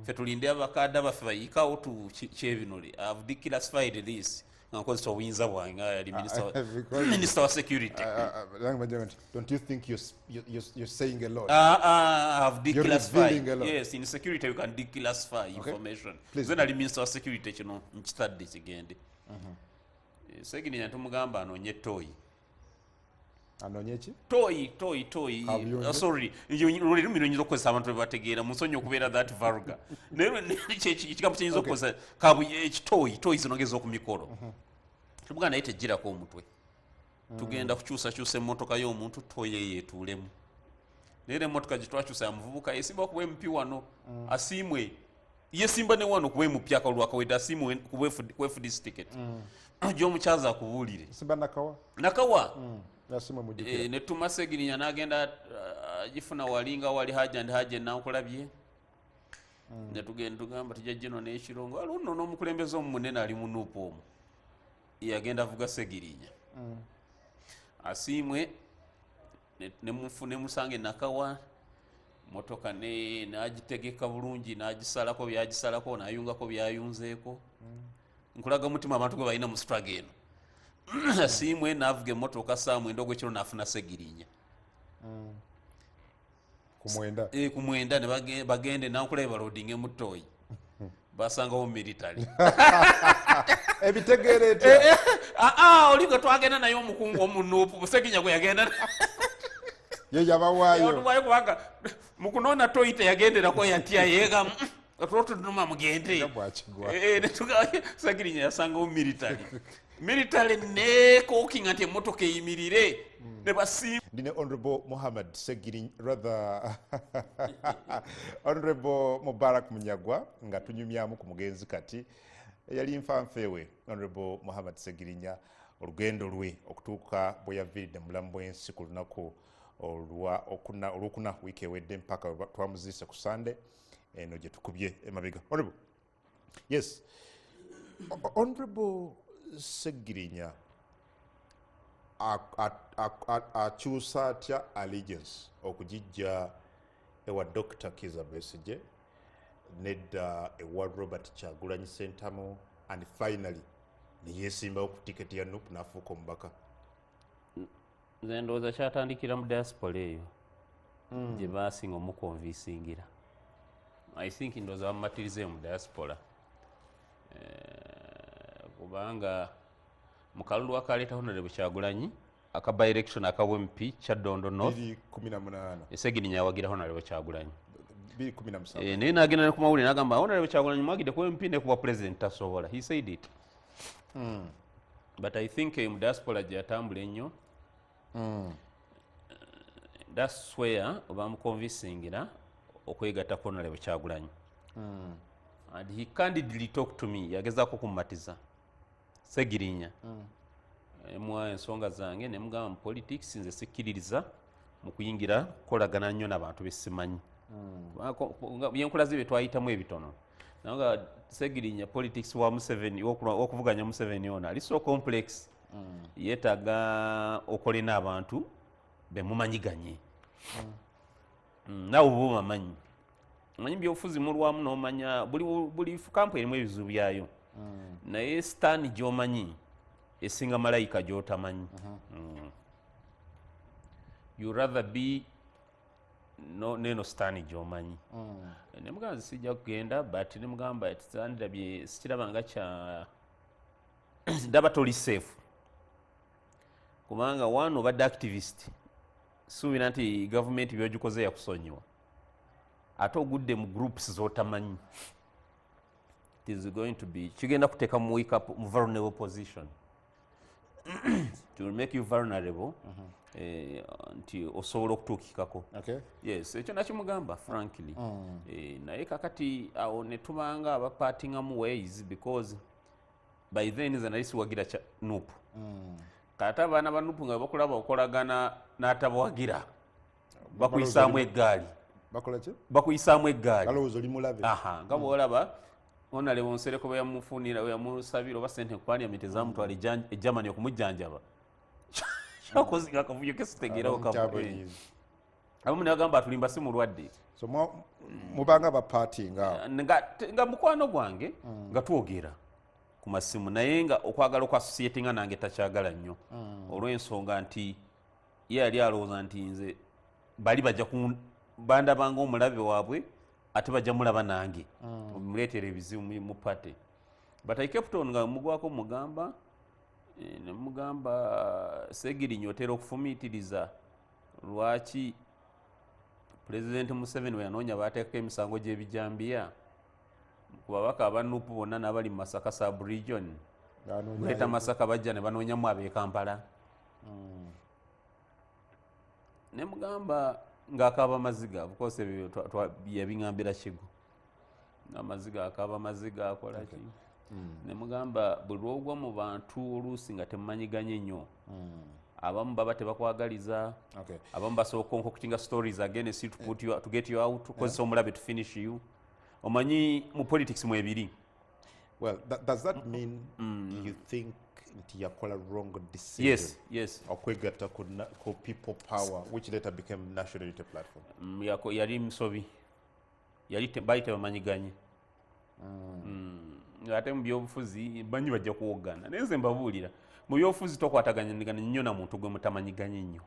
Speaker 1: ffe tulinde abakadde baffe bayikawo kyebinole. I've declassified this nga nkozesa obuyinza bwange nga yali minister wa security.
Speaker 3: Don't you think you're saying a lot?
Speaker 1: I've declassified.
Speaker 3: Revealing a lot.
Speaker 1: Yes, in security you can declassify information.
Speaker 3: Please.
Speaker 1: Nze nali minister wa security, kino nkitadde kigende. Segirinya tumugamba anoonye toyi.
Speaker 3: Anoonye ki?
Speaker 1: Toyi, toyi, toyi.
Speaker 3: Kabuyonjo.
Speaker 1: Sorry, lulimi luyinza okukozesa abantu bebategeera, munsonyi okubeera that vulgar, naye ekigambo kiyinza okukozesa ekitoyi, toyi zino ngeza ku mikolo. Tumugamba naye tegirako omutwe, tugenda kukyusakyusa emmotoka y'omuntu, toyi eyo etuulemu. Naye era emmotoka gye twakyusa ya muvubuka yesimba kuba MP wano, asiimwe yesimba ne wano kuba MP, akalulu akawedde asiimwe ku FDC ticket gy'omukyaza akubuulire.
Speaker 3: Simba Nakawa.
Speaker 1: Nakawa.
Speaker 3: Yasimwe mujjukira.
Speaker 1: Ne tuma Segirinya n'agenda agifuna wali nga wali haja ndi haja enankulabye. Ne tugenda tugamba tujja gino n'ekirongo, waliwo nno n'omukulembeze omu munene ali mu NUP omwo yagenda avuga Segirinya asiimwe nemusanga enakawa motoka n'agitegeka bulungi, n'agisalako byagisalako, n'ayungako byayunzeeko. Nkulaga mutima abantu gwe balina mu struggle eno. Asiimwe n'avuga emmotoka saa 9 ogwekiro n'afuna Segirinya.
Speaker 3: Ku 9.
Speaker 1: Ku 9 ne bagende nankulabe balodinge mu toyi, basangawo military.
Speaker 3: Ebitegeera etya?
Speaker 1: Ah, oli gwe twagenda naye omukungu omu NUP, Seginya gwe yagenda.
Speaker 3: Ye yabawaayo.
Speaker 1: Yatuwayo kubanga mu kunoona toyi teyagenderako, yatya yeega otulotuduma mugende.
Speaker 3: Nga bwakigwa.
Speaker 1: Segirinya yasangawo military, military nekokinga nti emmotoka eyimirire ne basiima.
Speaker 2: Ndi ne Honorable Muhammad Segiri, rather Honorable Mubarak Munyagwa, nga tunyumyamu ku mugenzi kati yali nfanfeewe Honorable Muhammad Segirinya. Olugendo lwe okutuuka bwe yaviiridde mu bulamu bw'ensi ku lunaku olwokuna wiiki ewedde mpaka twamuziise ku Sande eno gye tukubye emabega. Honorable, yes, Honorable Segirinya akyusa atya allegiance okugijja ewa Dr. Kiza Besigye nedda ewa Robert Kyagulanyi Sentamu and finally neyesimbawo ku tiketi ya NUP n'afuuka omubaka?
Speaker 1: Nze ndowooza kyatandikira mu diaspora eyo gye basinga omuconvincingira. I think ndowooza bamumatirizeeyo mu diaspora, kubanga mu kalulu akaleeta Honorable Kyagulanyi aka by election aka MP Kyaddondo North
Speaker 3: 2018,
Speaker 1: Segirinya yawagira Honorable Kyagulanyi.
Speaker 3: 2017.
Speaker 1: Naye nagenda ne ku mawulire nagamba Honorable Kyagulanyi mwagidde ku MP ne kuba president tasobola. He said it, but I think mu diaspora gye yatambula ennyo, that's where bamuconvincingira okwegatta ku Honorable Kyagulanyi. And he candidly talked to me, yagezaako kumumatiza Segirinya. Emuwa ensonga zange nemugamba mu politics nze sikkiririza mu kuyingira kukolagana nnyo n'abantu besimanyi. Byenkulaze bye twayitamu ebitono, naye nga Segirinya politics wa Museveni, wokuvuganya Museveni ono ali so complex, yeetaaga okole n'abantu bemumanyiganye. Naawe oba obamanyi, omanyi byobufuzi mulwamu n'omanya buli kampu erimu ebizibu byayo, naye sitaani gy'omanyi esinga malayika gy'otamanyi. You rather be no, neno sitaani gy'omanyi. Nemugamba nze sijja kugenda, but nemugamba tandabye sikiraba kya ndaba toli safe, kubanga one, obadde activist, suubira nti gavumenti byogikoze yakusonyiwa, ate ogudde mu groups z'otamanyi. It is going to be kigenda kuteeka mu weak up, mu vulnerable position. It will make you vulnerable, nti osobola okutuukikako. Yes, ekyo nakimugamba frankly. Naye kakati awo ne tubanga abapartingamu ways, because by then nze nali siwagira kya NUP. Kati abaana ba NUP nga bakulaba okolagana n'atabawagira, bakuyisaamu eggaali.
Speaker 3: Bakola ki?
Speaker 1: Bakuyisaamu eggaali.
Speaker 3: Balowooza oli mulabe.
Speaker 1: Aha, nga bwolaba Honorable Nsereko bwe yamufunira, bwe yamusabira oba sente ku parliament ezamutwala e Germany okumujjanjaba, kyakoze akavuyo kesitegeerawo.
Speaker 3: Abamu.
Speaker 1: Abamu ne bagamba atulimba, si mulwadde.
Speaker 3: So mubanga bapartinga awo.
Speaker 1: Nga mukwano gwange nga twogera ku masimu, naye nga okwagala okwassociatinga nange takyagala nnyo, olw'ensonga nti ye yali alowooza nti nze bali bajja bandabanga omulabe waabwe, ate bajja mulaba nange muleetera ebizibu mu party. But I kept on nga mugwako mugamba, nemugamba, Segirinya, otera okufumiitiriza lwaki Pulezidenti Museveni bwe yanoonya baateekako emisango gy'ebijambiya ku babaka aba NUP bonna n'abali mu Masaka sub region, kuleeta Masaka bajja ne banoonyamu ab'e Kampala? Ne mugamba ng'akaaba maziga. Of course ebyo yabiŋŋambira kigo, amaziga, akaaba maziga, akola ki. Ne mugamba buli lwogwa mu bantu oluusi nga temumanyiganye nnyo, abamu baba tebakwagaliza, abamu basobola concoctinga stories against you to put you, to get you out, kozesa omulabe to finish you. Omanyi mu politics mwebiri.
Speaker 2: Well, does that mean you think nti yakola wrong decision
Speaker 1: Yes.
Speaker 2: okwegatta ku People Power, which later became National Unity Platform?
Speaker 1: Yali musobi, yali baali tebamanyiganye. Ate mu byobufuzi banyi bajja kuwoggana, naye nze mbabuulira, mu byobufuzi tokwataganyagana nnyo na muntu gwe mutamanyiganye nnyo.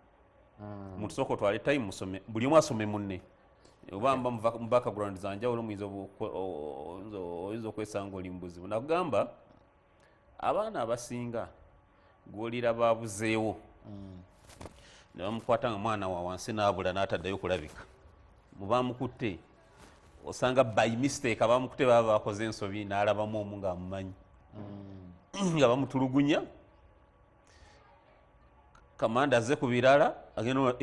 Speaker 1: Muntu sooka otwale time musome, buli omu asome munne, oba mba mu background zanjawulo, muyinza oyinza okwesanga oli mu buzibu. Nakugamba abaana abasinga gwolira babuzeewo ne bamukwata nga mwana wa wansi n'abula n'ataddayo kulabika, mubamukutte osanga by mistake abamukutte baba bakoze ensobi n'alabamu omu ng'amumanyi nga bamutulugunya. Kamanda azze ku birala, agenda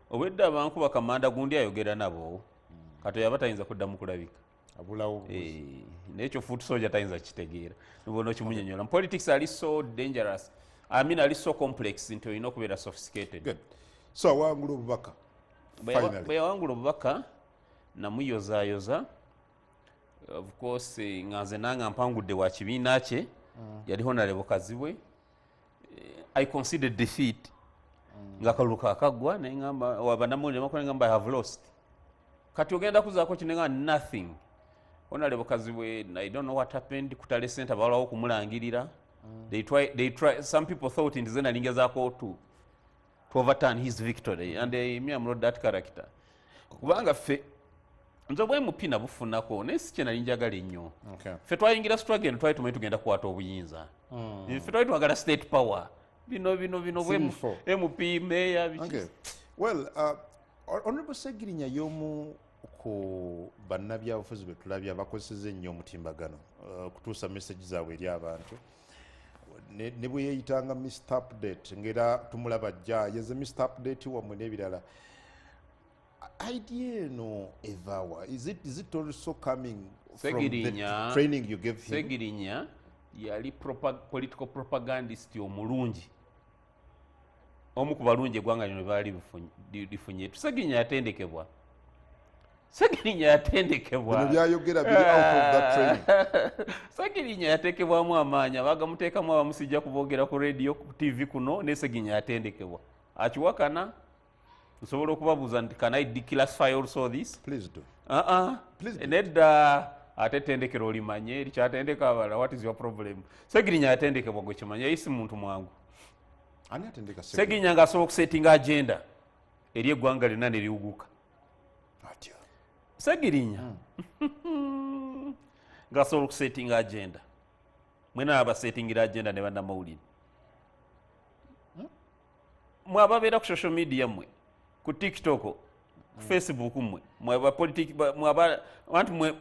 Speaker 1: obwedda abankuba kamanda gundi ayogera nabo, kati yaba tayinza kuddamu kulabika.
Speaker 3: Abulawo.
Speaker 1: Naye ekyo foot soldier tayinza kitegeera, nibona okimunyonyola. Mu politics ali so dangerous, I mean, ali so complex nti olina okubeera sophisticated.
Speaker 2: Good. So awangula obubaka. Finally.
Speaker 1: Bwe yawangula obubaka, namuyozaayoza. Of course, nga nze nange mpangudde wa kibiina kye, yali Honorable Kazibwe. I conceded defeat nga kalulu kakaggwa, neŋamba bannamawulire bakola, ngamba, "I have lost." Kati ogenda kuzaako kino? Nga nothing. Honorable Kazibwe, I don't know what happened ku tally center, balwawo okumulangirira. They try, some people thought nti ze nalingezaako to overturn his victory, and me, I'm not that character, kubanga ffe nze obwa MP nabufunako, naye si kye nali njagala ennyo. Ffe twayingira struggle eno, twali tumanyi tugenda kukwata obuyinza. Ffe twali twagala state power. Bino bino bino bwe
Speaker 3: Sirifo.
Speaker 1: MP, mayor, biki.
Speaker 2: Okay. Well, Honorable Segirinya y'omu ku bannabyabufuzi be tulabye abakozeseza ennyo omutimbagano okutuusa message zaabwe eri abantu, ne bwe yeeyitanga Mr Update, ng'era tumulaba jja yeze Mr Update wammwe n'ebirala. Idea eno evaawa? Is it also coming from the
Speaker 1: Segirinya
Speaker 2: training you gave him?
Speaker 1: Segirinya yali political propagandist omulungi, omu ku balungi eggwanga lino baali lifunye. Segirinya yatendekebwa, Segirinya yatendekebwa.
Speaker 3: Bino byayogera biri out of that training.
Speaker 1: Segirinya yateekebwamu amaanyi, abagamuteekamu abamu sijja kuboogera ku radio, ku TV kuno. Ne Segirinya yatendekebwa, akiwakana nsobola okubabuuza nti, can I declassify also this?
Speaker 2: Please do.
Speaker 1: Uh-uh.
Speaker 2: Please do.
Speaker 1: Nedda, ate ettendekero olimanye likyatendeka abalala. What is your problem? Segirinya yatendekebwa, gwe kimanya, yali si muntu mwangu.
Speaker 3: Ani atendeka Segirinya?
Speaker 1: Segirinya ng'asobola okusetinga agenda eri eggwanga lyonna ne liwuguka.
Speaker 3: Atya?
Speaker 1: Segirinya ng'asobola okusetinga agenda, mwena abasetingira agenda ne bannamawulire mwe ababeera ku social media, mmwe ku TikTok, ku Facebook, mmwe mwe abapolitiki, mwe abantu mwe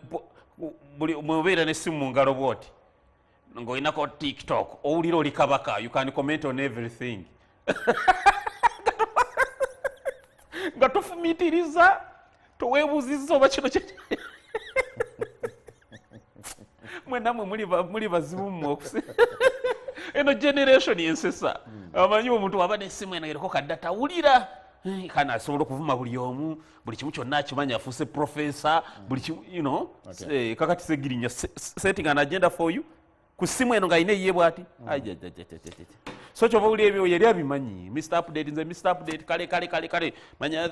Speaker 1: buli mwebeera n'essimu mu ngalo bwoti ng'olinako TikTok, owulira oli kabaka. You can comment on everything nga tofumiitiriza, toweebuuzizza oba kino mwenna mwe muli bazibu mmwe. Eno generation ensesa, amanyi omuntu waba n'essimu eno eriko ka data, wulira, kana asobola okuvuma buli omu, buli kimu kyonna akimanya, afuuse professor, buli kimu. Kakati Segirinya setting an agenda for you ku simu eno ng'alina eyiye bw'ati. Ajajajajajaj. So kyova owulira ebyo yali abimanyi. Mr Update, nze Mr Update, kale kale kale kale, manya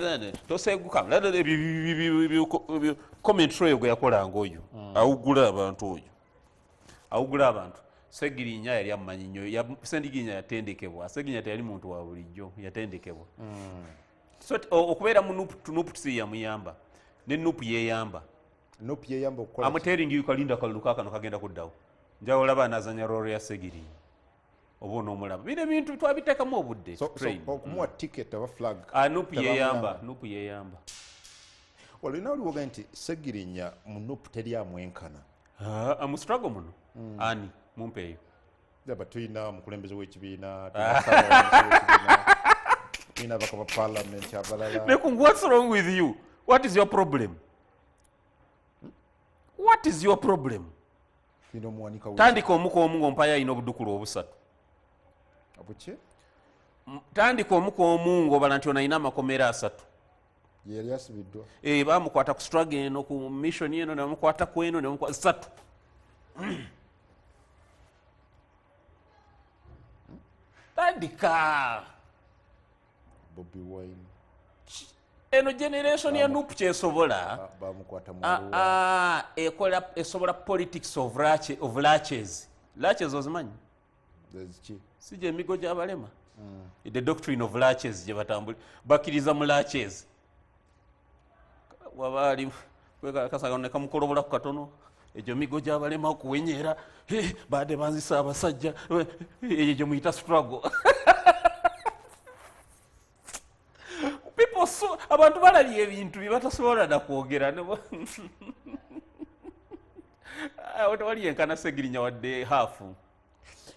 Speaker 1: toseguka commentary oyo gwe yakolanga, oyo awugula abantu, oyo awugula abantu. Segirinya yali amumanyi nnyo. Segirinya yatendekebwa. Segirinya teyali muntu wa bulijjo, yatendekebwa. So okubeera mu NUP, NUP si yamuyamba, ne NUP yeyamba.
Speaker 3: NUP yeyamba okukola ki?
Speaker 1: I'm telling you, kalinda kalulu kakano kagenda kuddawo, njawo olaba anazanya role ya Segirinya oba onoomulaba. Bino ebintu twabiteekamu obudde.
Speaker 3: So
Speaker 1: Train.
Speaker 3: okumuwa ticket oba flag?
Speaker 1: Ah, NUP
Speaker 3: Tebamuyamba.
Speaker 1: yeyamba, NUP yeyamba.
Speaker 2: Olina oliwoga nti Segirinya mu NUP teri amwenkana.
Speaker 1: Ah, mu struggle muno ani mumpeeyo?
Speaker 2: Yaba tulina omukulembeze w'ekibiina, tulina ssaabawandiisi w'ekibiina, tulina abaka ba parliament abalala.
Speaker 1: Nekungu, what's wrong with you? What is your problem? What is your problem?
Speaker 3: Tulina omuwanika
Speaker 1: Tandika omu ku omu ng'ompayo alina obudukulu obusatu.
Speaker 3: Buki?
Speaker 1: Tandika omu ku omu ng'obala nti ono alina amakomera asatu.
Speaker 3: Yeyali asibiddwa.
Speaker 1: Eh, bamukwata ku struggle eno, ku mission eno, nebamukwata ku eno, nebamukwata satu. Tandika.
Speaker 3: Bobi Wine.
Speaker 1: Eno generation ya NUP kyesobola
Speaker 3: Bamukwata mu
Speaker 1: Ah,
Speaker 3: Arua.
Speaker 1: ah, ekola esobola politics of latches. Latches ozimanyi?
Speaker 3: Ziki?
Speaker 1: Si gye emigo gy'abalema, the doctrine of latches gye batambula, bakkiriza mu latches. Waba ali kasanga ne kamukolobolaku katono, egyo migo gy'abalema okuwenyera. Eh, badde banzisa abasajja. Eh, eyo gye muyita struggle. People, so abantu balabye ebintu bye batasobola na kwogera. Awo tewali yenkana Segirinya wadde haafu.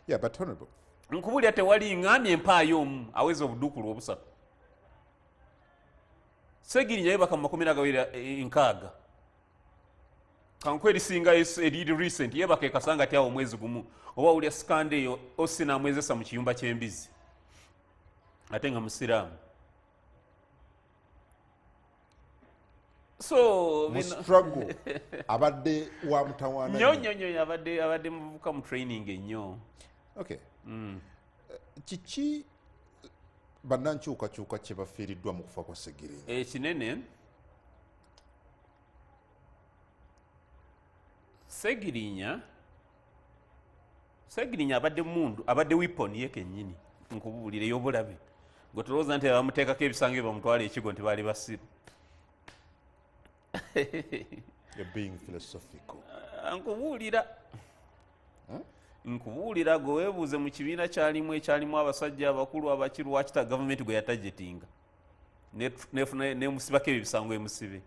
Speaker 3: Yeah, but honorable,
Speaker 1: Nkubulya tewali. Ŋŋambye empaayo omu aweza obudukulu obusatu. Segirinya yebaka mu 26. Kanku erisinga eriri recent, yebaka ekasanga ti awo omwezi gumu, oba owulya scandal eyo osi namwezesa mu kiyumba ky'embizi ate nga musiraamu. So
Speaker 3: mu struggle abadde wa mutawaana
Speaker 1: nnyo nnyo nnyo, abadde muvubuka mu training ennyo.
Speaker 3: Okay. Kiki bannankyukakyuka kye bafiiriddwa mu kufa kwa Ssegirinya?
Speaker 1: Ekinene, Ssegirinya abadde mundu, abadde weapon ye kennyini, nkubuulira, ey'obulabe. Gwe tolowooza nti bamuteekako ebisango bamutwala ekigo nti baali basiru.
Speaker 3: You're being philosophical.
Speaker 1: Nkubuulira, nkubuulira, gwe weebuuze mu kibiina kyalimu ekyalimu abasajja abakulu abaki, lwaki gavumenti gwe yatargetinga nemusibako ebyo ebisango emusibe.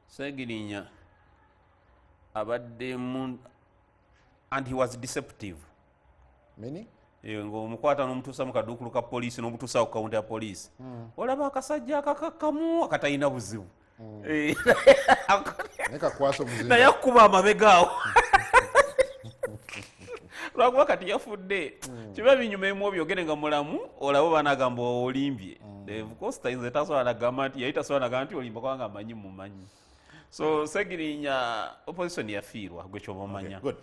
Speaker 1: Ssegirinya abadde mu, and he was deceptive.
Speaker 3: Meaning?
Speaker 1: Ng'omukwata n'omutuusa mu kaduukulu ka poliisi n'omutuusa ku kawunta ya poliisi, olaba akasajja akakakkamu akatalina buzibu.
Speaker 3: Naye kakwasa omuzinga.
Speaker 1: Naye akuba amabega awo, lwakuba kati yafudde, kiba binyuma emu obyogere nga mulamu, olaba banagamba olimbye. Of course nze tasobola nagamba nti yali tasobola nagamba nti olimba, kubanga amanyi mumanyi. So Segirinya opposition yafiirwa, gwe kyoba omanya.
Speaker 2: Good.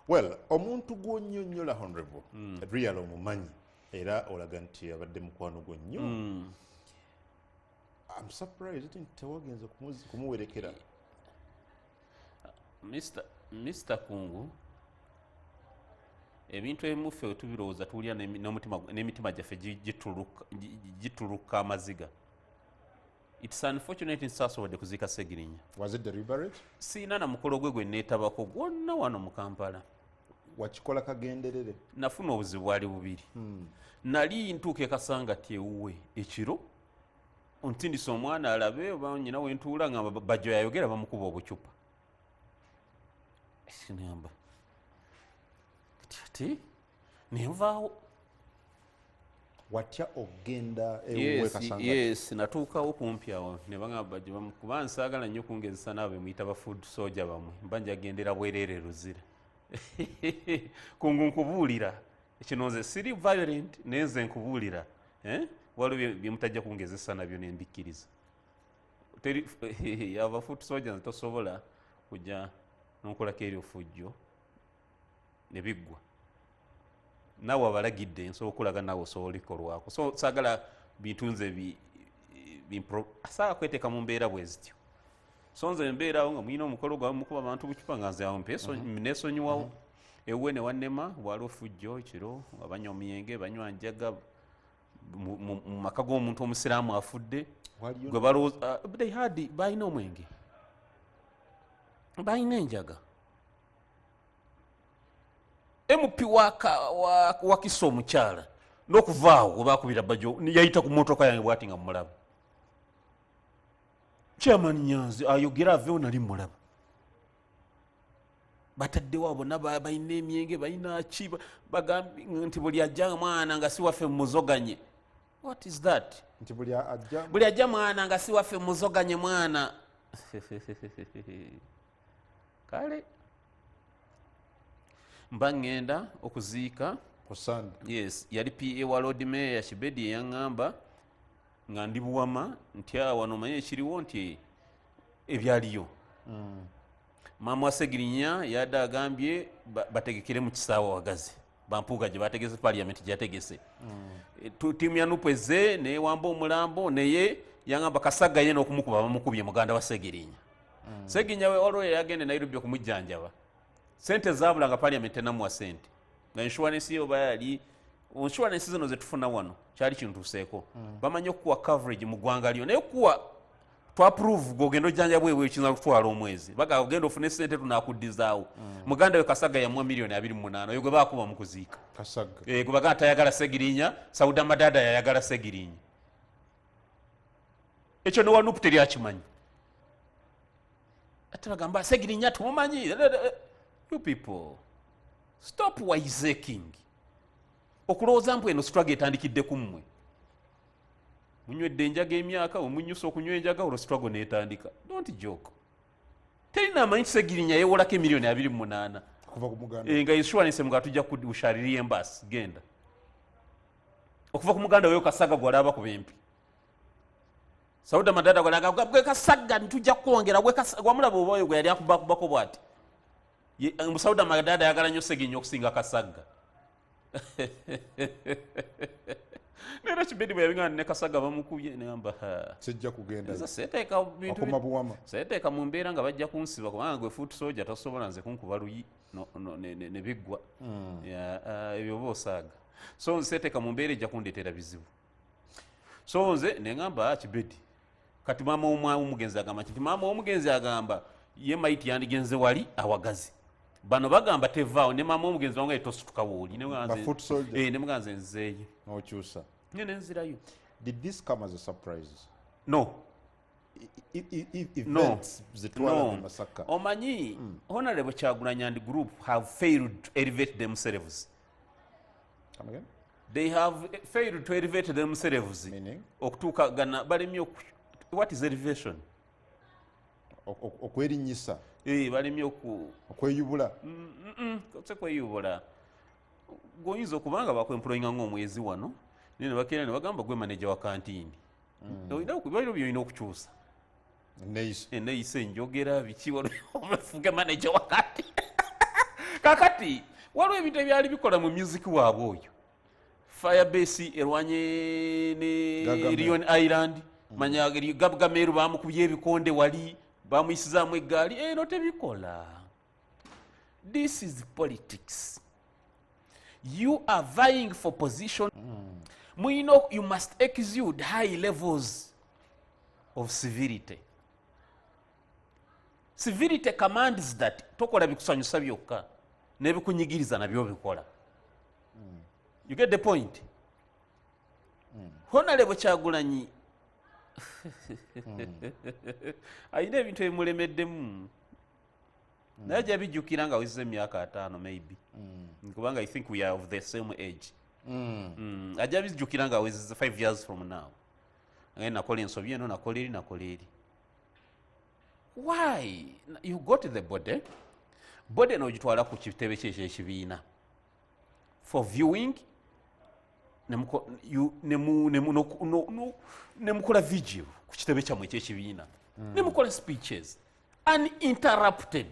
Speaker 2: Well, omuntu gw'onnyonnyola, honorable, real omumanyi era olaga nti abadde mukwano gwo nnyo. I'm surprised nti tewagenze kumuwerekera.
Speaker 1: Mr. Kungu, ebintu ebimu ffe tubirowooza, tuwulira n'emitima gyaffe gituluka amaziga. It's unfortunate nsasobodde kuziika Segirinya.
Speaker 3: Was it deliberate?
Speaker 1: Siina na mukolo gwe gwe neetabako gwonna wano mu Kampala.
Speaker 3: Wakikola kagenderere?
Speaker 1: Nafuna obuzibu bwali bubiri. Nali ntuuka ekasanga ti ewuwe ekiro, ontindisa omwana alabe oba nyina wentuula, nga Bajjo yayogera bamukuba obucupa. Sinamba ati nenvaawo.
Speaker 3: Watya ogenda ewuwe Kasanga?
Speaker 1: Yes, natuukawo kumpi awo ne bagamba Bajjo bamukuba. Nsaagala nnyo kungezesa naawe muyita ba foot soldier bamwe, mba njagendera bwereere Luzira. Kungu, nkubuulira kino, nze siri violent, naye nze nkubuulira, eh? Waliwo bye mutajja kungezesa nabyo nembikkiriza. Teri aba foot soldier, nze tosobola kujja nonkolako eri ofujjo ne biggwa. Naawe abalagidde nsobola okulaga, naawe osobola olikolwako. So saagala bintu nze saagala kweteeka mu mbeera bwe zityo. So nze mbeerawo nga mulina omukolo gwawe mukuba abantu bucupa, nga nze awo neesonyiwawo. Ewuwe ne wannema, waliwo fujjo ekiro nga banywa omuyenge, banywa njaga mu maka g'omuntu omusiraamu afudde.
Speaker 3: Waliyo
Speaker 1: gwe balowooza they had, balina omwenge, balina enjaga. MP wakisa omukyala n'okuvaawo we bakubira Bajjo yayita ku motoka yange bwati nga mulaba. Chairman Nyanzi ayogera aveewo, nali mulaba. Bataddewo abo bonna balina emyenge, balina ki, bagambye nti buli ajja mwana nga si waffe muzoganye. What is that?
Speaker 3: Nti buli ajja
Speaker 1: Buli ajja mwana nga si waffe muzoganye mwana. Kale mba ŋŋenda okuziika
Speaker 3: ku Sande.
Speaker 1: Yes, yali PA wa Lord Mayor Kibedi eyaŋŋamba nga ndi Buwama nti awa wano omanye ekiriwo nti ebyaliyo. Maama wa Segirinya yadde agambye bategekere mu kisaawe wagazi bampuuga gye bategese, parliament gye yategese. Ttiimu ya NUP ezze newamba omulambo, naye yaŋŋamba Kasagga ye n'okumukuba bamukubye, muganda wa Segirinya. Segirinya we waliwo yagenda e Nairobi okumujjanjaba, sente zaabula nga parliament tenamuwa sente, nga insurance ye oba yali insurance zino zetufuna wano kyali kintuuseeko. Bamanyi okukuwa coverage mu ggwanga lyo, naye okukuwa twaprove gogenda ojjanjabwa ebweru kiyinza kutwala omwezi. Baga ogenda ofune sente tunakuddizaawo. Muganda we Kasaga yamuwa miliyoni 28, oyo gwe bakuba mu kuziika.
Speaker 3: Kasaga.
Speaker 1: Gwe bagamba tayagala Segirinya, Sauda Madada yayagala Segirinya. Ekyo ne wa NUP teryakimanyi, ate bagamba Segirinya tumumanyi. You people, stop wiseacring okulowooza mpu eno struggle etandikidde ku mmwe. Munywedde enjaga emyaka, wemunyusa okunywa enjaga olwo struggle netandika. Don't joke. Terina amanyi Segirinya yewolako emiliyoni 28
Speaker 3: Kuva ku muganda.
Speaker 1: Nga insurance mga tujja kushaririye embasi genda okuva ku muganda weyo Kasaga gwalaba ku bempi Sauda Madada gwalaga gwe Kasaga ntujja kwongera gwe Kasaga wamulaba oba gwe yali akubakubako bwati. Sauda Madada yagala nnyo Segirinya okusinga Kasaga. Nera Kibedi bwe yabingana ne Kasaga bamukubye nengamba
Speaker 3: sijja kugenda.
Speaker 1: Nze seeteeka bintu
Speaker 3: Akoma buwama.
Speaker 1: Seeteeka mu mbeera nga bajja kunsiba kubanga gwe foot soldier tosobola nze kunkuba luyi ne biggwa. Ebyo oba osaaga. So nze seeteeka mu mbeera ejja kundeetera bizibu. So nze nengamba Kibedi kati maama w'omugenzi agamba nti maama w'omugenzi agamba ye maiti yandigenze wali awagazi. Bano bagamba tevaawo ne maama w'omugenzi wange tosituka wooli.
Speaker 3: Ba foot soldier.
Speaker 1: Ne muganze nzeeyo.
Speaker 3: N'okyusa.
Speaker 1: Ne nzirayo.
Speaker 2: Did this come as a surprise?
Speaker 1: No.
Speaker 2: Events zitwala mu Masaka.
Speaker 1: Omanyi, Honorable Kyagulanyi and group have failed to elevate themselves.
Speaker 3: Come again?
Speaker 1: They have failed to elevate themselves.
Speaker 3: Meaning?
Speaker 1: Okutuukagana balemye what is elevation?
Speaker 3: Okwerinnyisa.
Speaker 1: Balemye
Speaker 3: okweyubula.
Speaker 1: Kweyubula. Gwoyinza okubanga bakwemployinga ng'omwezi wano, ne bakeera ne bagamba gwe manager wa kantiini. Olina byolina okukyusa. Neeyisa enjogera biki ofuge manager wa kantiini. Kakati waliwo ebintu ebyali bikola mu music waabwe oyo. Firebase erwanye ne Leon Island, manya Gameru bamukubye ebikonde wali, bamuyisizaamu eggaali, eno tebikola. This is politics. You are vying for position. You must exude high levels of civility. Civility commands that tokola bikusanyusa byokka n'ebikunyigiriza nabyo bikola. You get the point? Honorable Kyagulanyi alina ebintu ebimulemeddemu. Naye ajja bijjukira nga awezezza emyaka 5 maybe. Kubanga I think we are of the same age. Ajja bijjukira nga awezezza 5 years from now. Naye nakola ensobi eno, nakola eri, nakola eri. Why? You got the body. Body n'ogitwala ku kitebe kye eky'ekibiina. For viewing, nemukola vigil ku kitebe kyammwe eky'ekibiina. Nemukola speeches. Uninterrupted.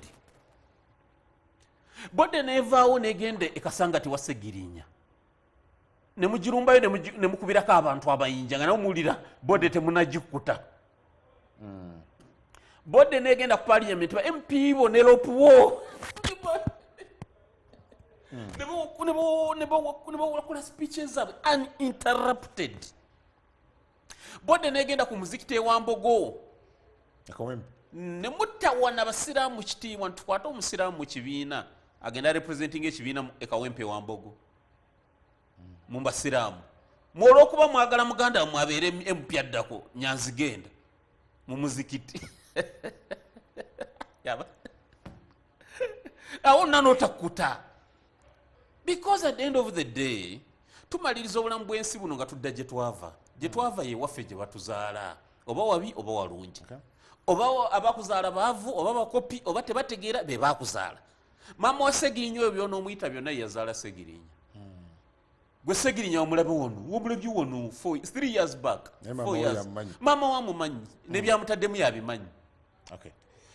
Speaker 1: Bode nevaawo negenda ekasanga tiwasegirinya. Nemugirumbayo nemukubirako abantu abayinja nga namuwulira bode temunagikuta. Bode negenda ku parliament ba MP bo ne lopuwo. Ne bakola speeches zaabwe uninterrupted. Bode negenda ku muzikiti ewa Mbogo. Ne mutawana abasiraamu kitiibwa ntukwate omusiraamu mu kibiina agenda representing ekibiina e Kawempe wa Mbogo. Mu basiraamu. Mwolwokuba mwagala muganda wammwe abeere MP addako Nyanzi genda mu muzikiti. Awo nna n'otakkuta. Because at the end of the day tumaliriza obulamu bw'ensi buno nga tudda gye twava. Gye twava ye waffe gye batuzaala. Oba wabi oba walungi. Oba abakuzaala baavu oba bakopi oba tebategeera be baakuzaala. Maama wa Segirinya oyo byonna omuyita byonna ye yazaala Segirinya. Gwe Segirinya omulabe wano, omulabye wano 3 years back.
Speaker 3: Naye maama
Speaker 1: 4
Speaker 3: we
Speaker 1: years.
Speaker 3: yamumanyi.
Speaker 1: Maama we amumanyi, n'ebyamutaddemu yabimanyi.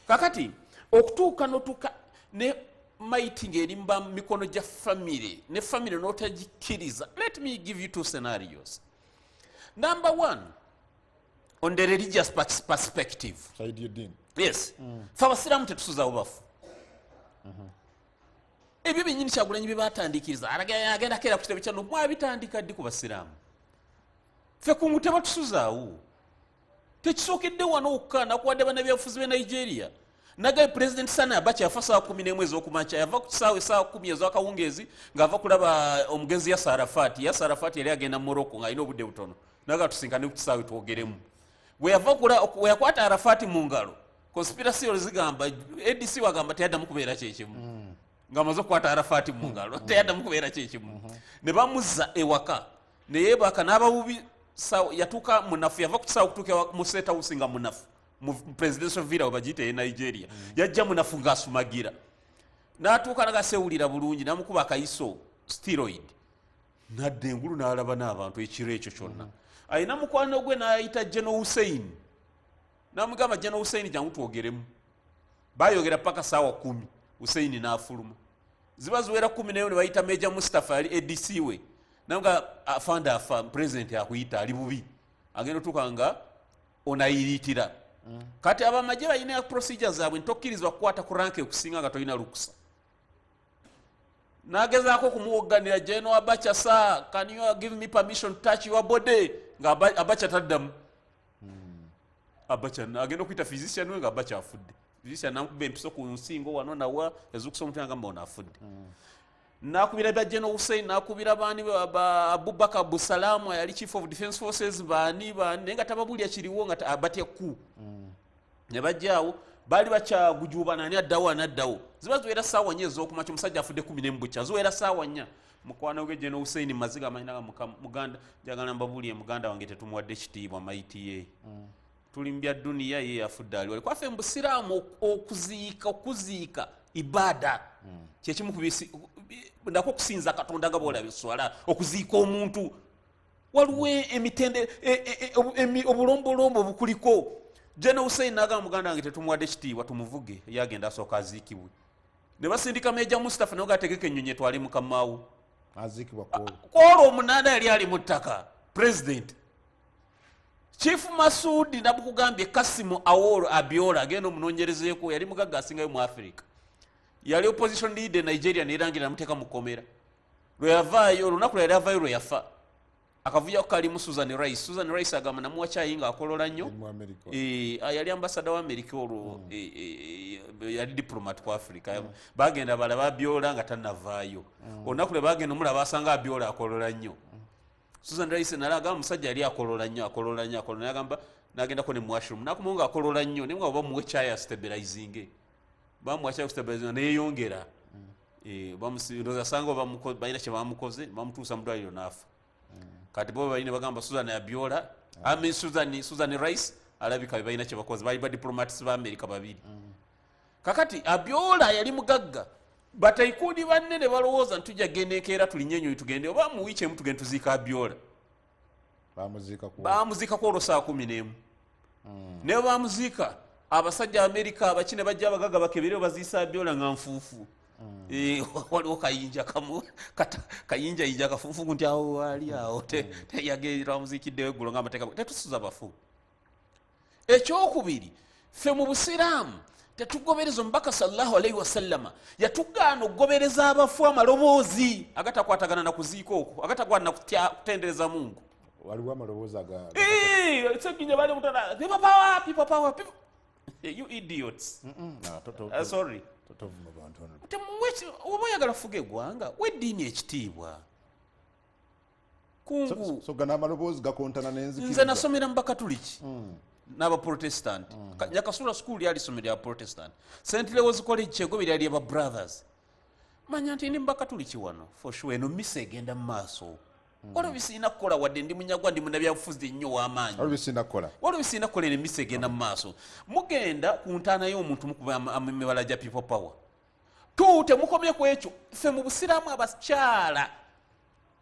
Speaker 1: Kakati okutuuka n'otuuka ne maiti ng'eri mu mikono gya family, ne family n'otagikkiriza. Let me give you two scenarios. Number one, on the religious perspective.
Speaker 3: Saidi Eddin.
Speaker 1: Yes. Ffe abasiraamu tetusuza bubafu. Ebyo byennyini Kyagulanyi bye baatandikiriza. Agenda keera ku kitebe kya Nup, mwabitandika ddi ku basiraamu? Ffe kungu tebatusuzaawo. Tekisookedde wano wokka, nakuwadde bannabyabufuzi b'e Nigeria. Nagaye President Sani Abacha yafa ssaawa 11 ez'okumakya, yava ku kisaawe essaawa 10 ez'akawungeezi ng'ava kulaba omugenzi Yasser Arafat. Yasser Arafat yali agenda mu Morocco ng'alina obudde butono. Naga tusinkane ku kisaawe twogeremu. Bwe yava bwe yakwata Arafat mu ngalo, conspiracy theories zigamba, ADC wagamba teyaddamu kubeera kyekimu. Ng'amaze okukwata Arafat mu ngalo, teyaddamu kubeera kyekimu. Ne bamuzza ewaka, ne yeebaka n'aba bubi, yatuuka munafu, yava ku kisaawe okutuuka mu State House nga munafu. Mu presidential villa webagiyita e Nigeria. Yajja munafu ng'asumagira, n'atuuka nagasewulira bulungi, namukuba akayiso steroid, nadda engulu n'alaba n'abantu ekiro ekyo kyonna. Alina mukwano gwe n'ayita General Hussein, namugamba, "General Hussein, jangu twogeremu." Bayogera paka saawa 10. Hussein n'afuluma, ziba ziwera 10 nayo ne bayita Major Mustapha, yali ADC we, naga, "Afande afa, president akuyita, ali bubi." Agenda otuuka nga onayiriitira. Kati abamagye balina procedure zaabwe, ntokkirizibwa kukwata ku rank ekusinga nga tolina lukusa. Nagezaako okumuwogganira, "General Abacha, sir, can you give me permission to touch your body?" Nga Abacha taddamu. Abacha agenda okuyita physician we nga Abacha afudde. Physician namukuba empiso ku nsingo wano nawa ezukusa omutwe, agamba ono afudde. Nakubira bya General Hussein, nakubira baani, Abubakar Abusalamu yali chief of defense forces, baani baani, naye nga tababulya kiriwo, nga batya ku ne bajjaawo. Baali bakyagujubana ani addawo, ani addawo. Ziba ziwera saawa 4 ez'okumakya, omusajja afudde 11 bukya, ziwera saawa 4. Mukwano gwe General Hussein maziga amanyinaga, "Muganda, njagala mbabuulire, muganda wange tetumuwadde kitiibwa, maiti ye tuli mu bya duniya, ye yafudde ali wali kwaffe." Mu busiraamu okuziika ibaada, kyekimu ku nako okusinza Katonda nga bwolaba eswala. Okuziika omuntu waliwo emitende obulombolombo obukuliko. General Hussein nagamba, "Muganda wange tetumuwadde kitiibwa, tumuvuge, ye agenda asooka aziikibwe." Ne basindika Major Mustapha, naye gategeka ennyonyi etwale mukamaawo.
Speaker 3: Aziikibwa kwolwo?
Speaker 1: Kwolwo omunaana yali ali mu ttaka. President Chief Masudi, nabukugambye, Kasimu Awolo Abiola, agenda omunoonyerezeeko, yali mugagga asingayo mu Africa, yali opposition leader e Nigeria, nerangira namuteeka mu kkomera. Lwe yavaayo, olunaku lwe yali avaayo lwe yafa, akavuyako kalimu Susan Rice. Susan Rice agamba namuwa kyayi nga akolola nnyo.
Speaker 3: Mu America.
Speaker 1: Yali ambassador wa America olwo, yali diplomat ku Africa. Bagenda balaba Abiola nga tanavaayo. Olunaku lwe bagenda omulaba, asanga Abiola akolola nnyo. Susan Rice nala agamba omusajja yali akolola nnyo, akolola nnyo, akolola. Nagamba nagendako ne muwashroom, nakomawo nga akolola nnyo, naye nga bamuwa ekyayi astabilizing, bamuwa kyayi stabilizing, neyeyongera. Ndowooza asanga oba balina kye bamukoze, bamutuusa mu ddwaliro n'afa. Kati bo balina bagamba Susan Abiola, I mean Susan Rice alabika be balina kye bakoze, bali ba diplomats ba America babiri. Kakati Abiola yali mugagga, bataikuuni banne ne balowooza nti tujja genda enkeera tulinye ennyonyi tugende, oba mu wiiki emu tugende tuziika Abiola.
Speaker 3: Bamuziika ku
Speaker 1: Bamuziika ku olwo saa 11. Naye bamuziika, abasajja Amerika abaki ne bajja, abagagga bakebere, baziisa Abiola nga nfuufu. Waliwo kayinja kamu kayinjayinja kafuufu nti awo wali awo teyageramuziikiddewo eggulo nga amateeka tetusuza bafu. Ekyokubiri, ffe mu busiraamu tetugobereza omubaka sallallahu alaihi wasallama yatugaana okugobereza abafu amaloboozi agatakwatagana na kuziika okwo, agatakwatana kutendereza Mungu.
Speaker 3: Waliwo amaloboozi aga
Speaker 1: Seginya bali mutana, "People power, people power, people." You idiots.
Speaker 3: No,
Speaker 1: Sorry.
Speaker 3: Tovuma bantu, honorable.
Speaker 1: Oba oyagala fuga eggwanga, weddiini ekitiibwa kungu.
Speaker 3: So gano amaloboozi gakontana
Speaker 1: Nze
Speaker 3: n'enzikiriza.
Speaker 1: nasomera mu bakatuliki n'abaprotestant. Nyakasula school lyali somero lya Protestant, St Leo's College Kyegobe lyali aba Brothers. Manya nti ndi mubakatuliki wano for sure. Eno misa egenda mu maaso, waliwo bisiina kukola, wadde ndi munyagwa, ndi munabyabufuzi ennyo w'amaanyi.
Speaker 3: Waliwo bisina kukola.
Speaker 1: Waliwo bisiina kukola. Eno emisa egenda mu maaso, mugenda ku ntaana y'omuntu mukuba emibala gya people power tu. Temukomye ku ekyo. Ffe mu busiraamu abakyala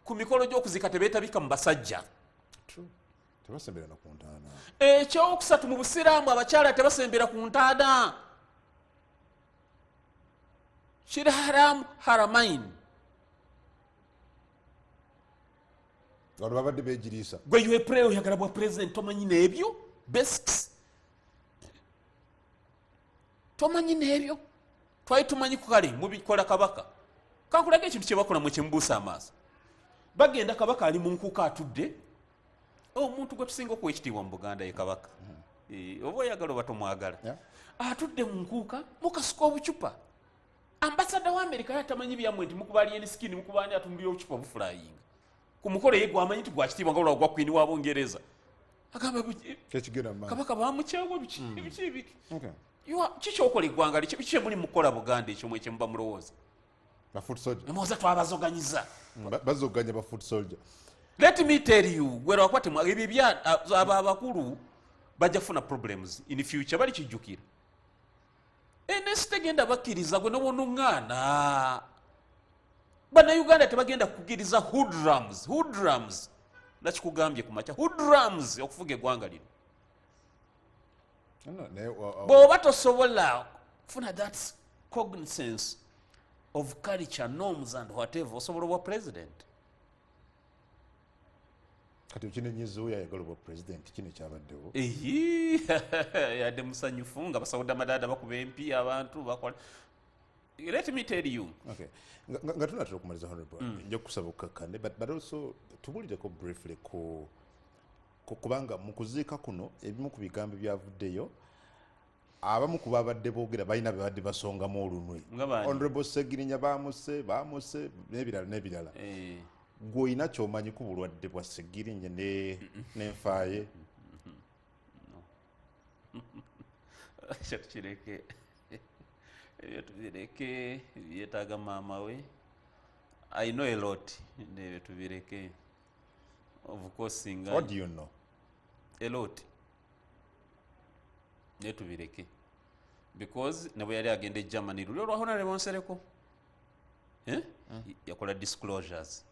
Speaker 1: ku mikolo gy'okuzika tebeetabika mu basajja.
Speaker 3: Tebasembera na ku ntaana.
Speaker 1: Ekyokusatu, mu busiraamu abakyala tebasembera ku ntaana, kiri haramu, haramain.
Speaker 3: Wano babadde beegiriisa.
Speaker 1: Gwe you oyagala bwa president, tomanyi n'ebyo basics, tomanyi n'ebyo. Twali tumanyi ku kale mubikola kabaka. Kankulaga ekintu kyebakola mwe kyemubuusa amaaso. Bagenda, kabaka ali mu nkuuka atudde, omuntu gwe tusinga okuwa ekitiibwa mu Buganda ye kabaka. Oba oyagala oba tomwagala. Atudde mu nkuuka, mukasuka obucupa. Ambassador wa Amerika yatamanyi byammwe nti mukuba alien skin, mukuba ani, atumulira obucupa bufulayinga ku mukolo. Ye gwamanyi nti gwakitiibwa nga olwa gwa queen wa Bungereza, agamba
Speaker 3: Kyekigenda mu maaso.
Speaker 1: Kabaka bamukyawa, biki biki biki.
Speaker 3: Okay.
Speaker 1: Kikyokola eggwanga li kiki kyemuli mukukola Buganda ekyo mwe kyemuba mulowooza?
Speaker 3: Ba foot soldier.
Speaker 1: Nemwoza twabazoganyiza.
Speaker 3: Bazoganya ba foot soldier.
Speaker 1: Let me tell you, gwe lwakuba ebyo ebya abo abakulu Bajja kufuna problems in future, bali kijjukira. Ensi tegenda bakkiriza gwe nobonuŋŋaana. Bannayuganda tebagenda kukkiriza hoodlums, hoodlums. Nakikugambye ku makya, hoodlums okufuga eggwanga lino.
Speaker 3: No, naye
Speaker 1: Bw'oba tosobola kufuna that cognizance of culture, norms and whatever, osobola obwa president?
Speaker 2: Kati okinenyeza oyo ayagala obwa president kino ekyabaddewo?
Speaker 1: Eyi, yadde musanyufu nga basawudde amadaada, bakuba empi, abantu bakola. Let me tell you.
Speaker 2: Okay. Nga tunatera okumaliza, honorable, nja kukusaba okkakkane, but also tubulireko briefly ku kubanga mu kuziika kuno ebimu ku bigambo byavuddeyo, abamu ku babadde boogera balina be badde basongamu olunwe.
Speaker 1: Nga baani?
Speaker 2: Honorable Segirinya bamuse bamuse n'ebirala n'ebirala. Gwe olina kyomanyi ku bulwadde bwa Segirinya n'enfaaye?
Speaker 1: Ekyo tukireke, ebyo tubireke, byetaaga maama we. I know a lot, ebyo tubireke. Of course nga
Speaker 2: What do you know?
Speaker 1: A lot, naye tubireke, because ne bwe yali agenda e Germany luli olwa Honorable Nsereko, eh? Yakola disclosures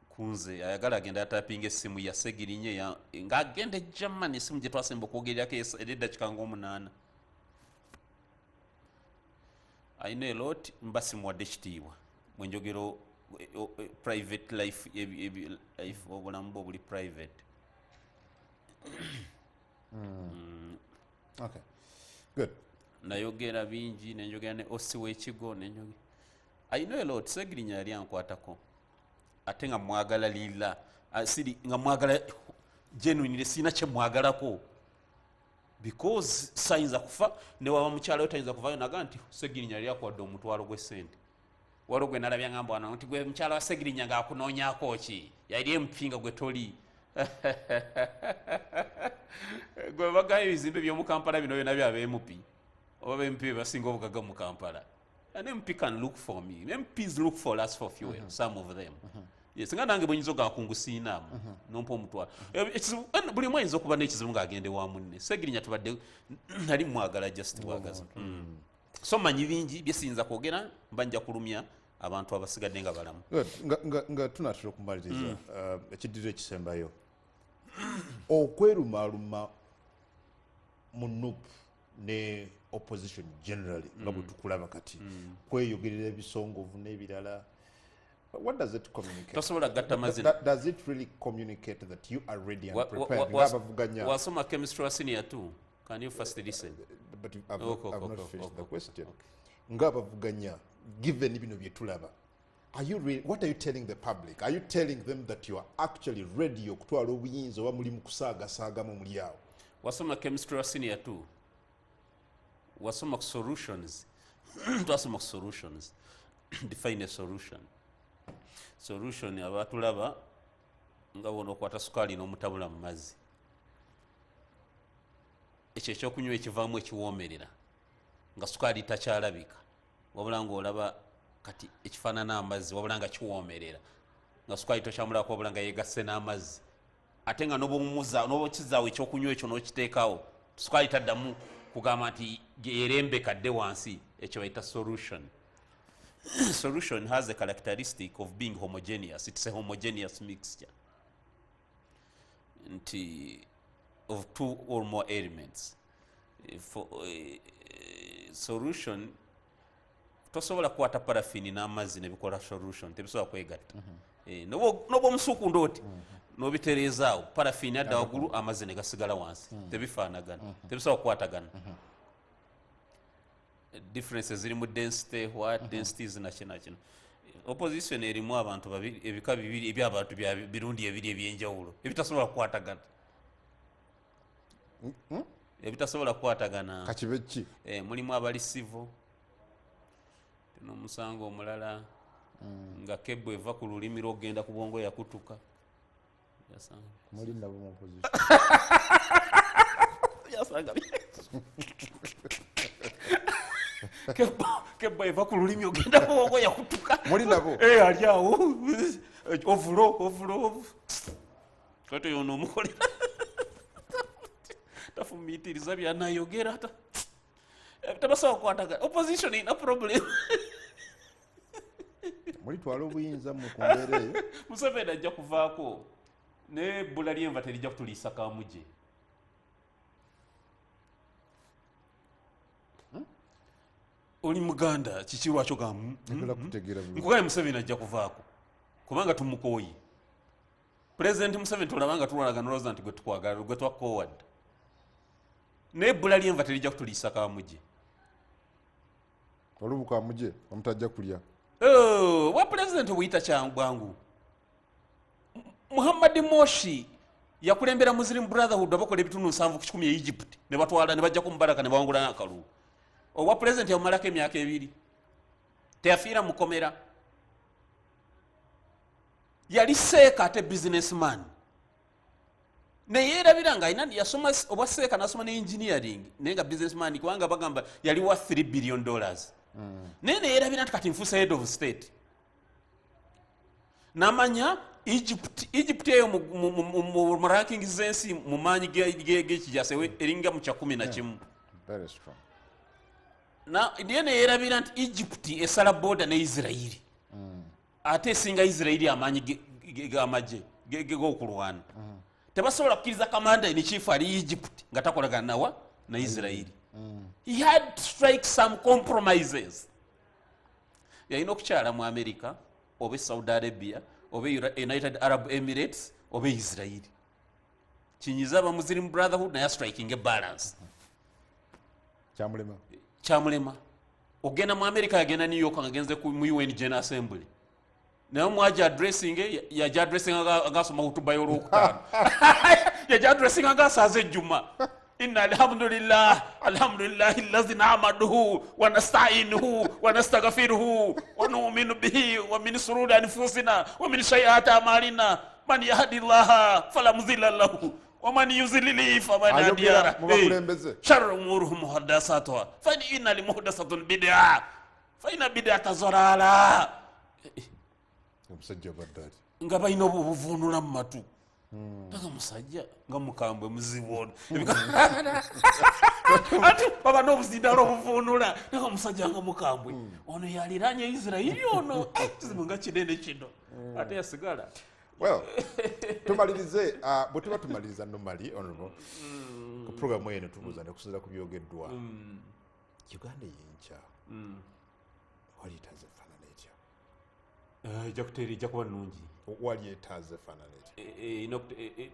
Speaker 1: kunze. Ayagala agenda atapinga essimu ya Segirinye ng'agenda e Germany, essimu gye twasemba okwogererako eri eddakika ng'omunaana. Ayina a lot, mba simuwadde ekitiibwa bwenjogera private life, life, obulamu bwe obuli private.
Speaker 2: Okay, good.
Speaker 1: Nayogera bingi, nenjogera ne osi w'ekigo, nenjogera. I know a lot. Segirinya yali ankwatako, ate nga mwagala lila. Ah, siri nga mwagala genuinely, sirina kye mwagalako, because sayinza kufa newaba mukyala we tayinza kuvayo naga nti Segirinya yali akuwadde omutwalo gw'essente. Waliwo gwe nalabya ngamba wano nti gwe mukyala wa Segirinya ng'akunoonyaako ki, yali MP nga gwe toli, gwe bagayo ebizimbe by'omu Kampala bino byonna bya MP, oba ba MP be basinga obugagga mu Kampala. An MP can look for me. MPs look for us for fuel, some of them. Yes, nga nange bwenyinza ogakungu siinaamu nompa omutwalo. Ekizibu buli omu ayinza okuba n'ekizibu ng'agenda ewa munne. Segirinya tubadde nali mwagala just bwagaza. So manyi bingi byesiyinza kwogera, mba nja kulumya abantu abasigadde nga balamu.
Speaker 2: Good. Nga tunatera okumaliriza, ekiddiro ekisembayo, okwerumaaluma mu NUP ne opposition generally nga bwe tukulaba kati, kweyogerera ebisongovu n'ebirala, what does it communicate?
Speaker 1: Tosobola kugatta mazina.
Speaker 2: Does it really communicate that you are ready and prepared ng'abavuganya?
Speaker 1: Wasoma chemistry wa senior 2. Can you first listen?
Speaker 2: But I've
Speaker 1: Okay,
Speaker 2: not, I've
Speaker 1: okay,
Speaker 2: not
Speaker 1: okay,
Speaker 2: finished the question. Ng'abavuganya, given bino bye tulaba, are you really, what are you telling the public? Are you telling them that you are actually ready okutwala obuyinza, oba muli mu kusaagasaagamu muli awo?
Speaker 1: Wasoma chemistry wa senior 2. Wasoma ku solutions. Twasoma ku solutions. Define a solution. Solution abatulaba nga bona okwata sukaali n'omutabula mu mazzi, ekyo ekyokunywa ekivaamu ekiwoomerera nga sukaali takyalabika, wabula ngaolaba kati ekifaanana amazzi, wabula nga kiwoomerera nga sukaali tokyamulako, wabula nga yegasse n'amazzi, ate nga n'obukizaawo ekyokunywa ekyo n'okiteekawo, sukaali taddamu kugamba nti yerembeka dde wansi. Ekyo bayita solution. Solution has a characteristic of being homogeneous. It's a homogeneous mixture nti of two or more elements. For solution tosobola kukwata parafini n'amazzi nebikola solution, tebisobola kwegatta. Noba omusuukunda oti n'obitereezaawo, parafini adda waggulu, amazzi ne gasigala wansi, tebifaanagana, tebisobola kukwatagana. Differences ziri mu density, what densities nakino nakino. Opposition erimu abantu babiri, ebika bibiri ebyabantu bya birundi ebiri ebyenjawulo ebitasobola kukwatagana, ebitasobola kukwatagana.
Speaker 3: Kakibe ki?
Speaker 1: Mulimu abali civil n'omusango omulala nga kebbo eva ku lulimi lwogenda ku bwongo yakutuka.
Speaker 3: Muli nabo mu opposition?
Speaker 1: Yasanga kebbo eva ku lulimi ogenda ku bwongo yakutuka.
Speaker 3: Muli nabo?
Speaker 1: Eh, ali awo ovulo ovulo ovu kati yono omukolera. Bafumiitiriza byanayogera, tabasobola kukwatagana. Opposition ina problem.
Speaker 2: Mulitwala obuyinza mu ku mbeera eyo?
Speaker 1: Museveni ajja kuvaako, naye ebbula lyenva terijja kutuliisa kamuje. Oli muganda, kiki lwaki ogamu?
Speaker 3: Njagala kutegeera bulungi.
Speaker 1: Nkugaye, Museveni ajja kuvaako kubanga tumukooye. Pulezidenti Museveni tolaba nga tulwalagana, olowooza nti gwe tukwagala, gwe twakoowadda, naye ebbula lyenva terijja kutuliisa kamuje.
Speaker 3: Olubuka muje omutajja kulya.
Speaker 1: Oh, bwa pulezidenti obuyita bwangu. Muhammad Morsi yakulembera Muslim Brotherhood, abakola ebitundu 70% e Egypt, ne batwala ne bajjako Mubaraka ne bawangula n'akalulu. Obwa pulezidenti yabumalako emyaka 2, teyafiira mukomera. Yali seeka ate businessman, neyerabira nga alina yasoma obwa seeka, nasoma ne engineering, naye nga businessman, kubanga bagamba yali wa $3 billion. Naye neyerabira nti kati nfuuse head of state. Namanya Egypt eyo mu ranking z'ensi mu maanyi g'ekijase eringa mu 11.
Speaker 3: Very strong.
Speaker 1: Naye neyerabira nti Egypt esala border ne Isirairi, ate esinga Isirairi amaanyi g'amagye g'okulwana. Tebasobola kukkiriza commander in chief ali Egypt nga takolagana nawa na Isirairi. He had to strike some compromises. Yalina okukyala mu America oba e Saudi Arabia oba e United Arab Emirates oba e Isirairi, kinyiza aba Muslim Brotherhood, naye striking a balance.
Speaker 3: Kyamulema.
Speaker 1: Kyamulema. Ogenda mu America, yagenda New York, ngagenze mu UN General Assembly, naye mwaja addressing, yaja addressing nga asoma hutuba y'olwokutaano, yaja addressing nga asaaza ejjuma: inna alhamdulillah, alhamdulillahi allazi namaduhu wa nastainuhu wa nastaghfiruhu wa nu'minu bihi wa min sururi anfusina wa min sayyiati amalina, man yahdi llaha fala mudilla lahu wa man yuzlili faman
Speaker 3: Ayogera
Speaker 1: hadiya lahu.
Speaker 3: mu bakulembeze.
Speaker 1: Sharru umuruhum muhaddasatuha fa inna limuhdasatun bid'a fa inna bid'ata zalala.
Speaker 3: Omusajja obadde ati
Speaker 1: Nga balina obuvunula mu matu nga musajja nga mukambwe muzibu ono, ate baba n'obuzindalo obuvunula nga musajja nga mukambwe ono yaliranye Isirayiri ono. Eh, kizibu nga kinene kino, ate yasigala.
Speaker 2: Well, tumalirize, bwe tuba tumaliriza normally, honorable, ku programu eno tubuuza nekusinzira ku byogeddwa, Uganda yenkya wali etaaza efaanana etya?
Speaker 1: Eh, ejja kuteera, ejja kuba nnungi.
Speaker 2: Wali etaaza efaanana etya?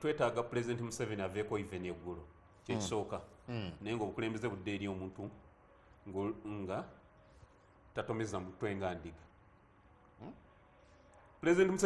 Speaker 1: Twetaaga President Museveni aveeko even eggulo, kyekisooka, naye nga obukulembeze budde eri omuntu nga tatomeza mutwe nga ndiga. President Museveni.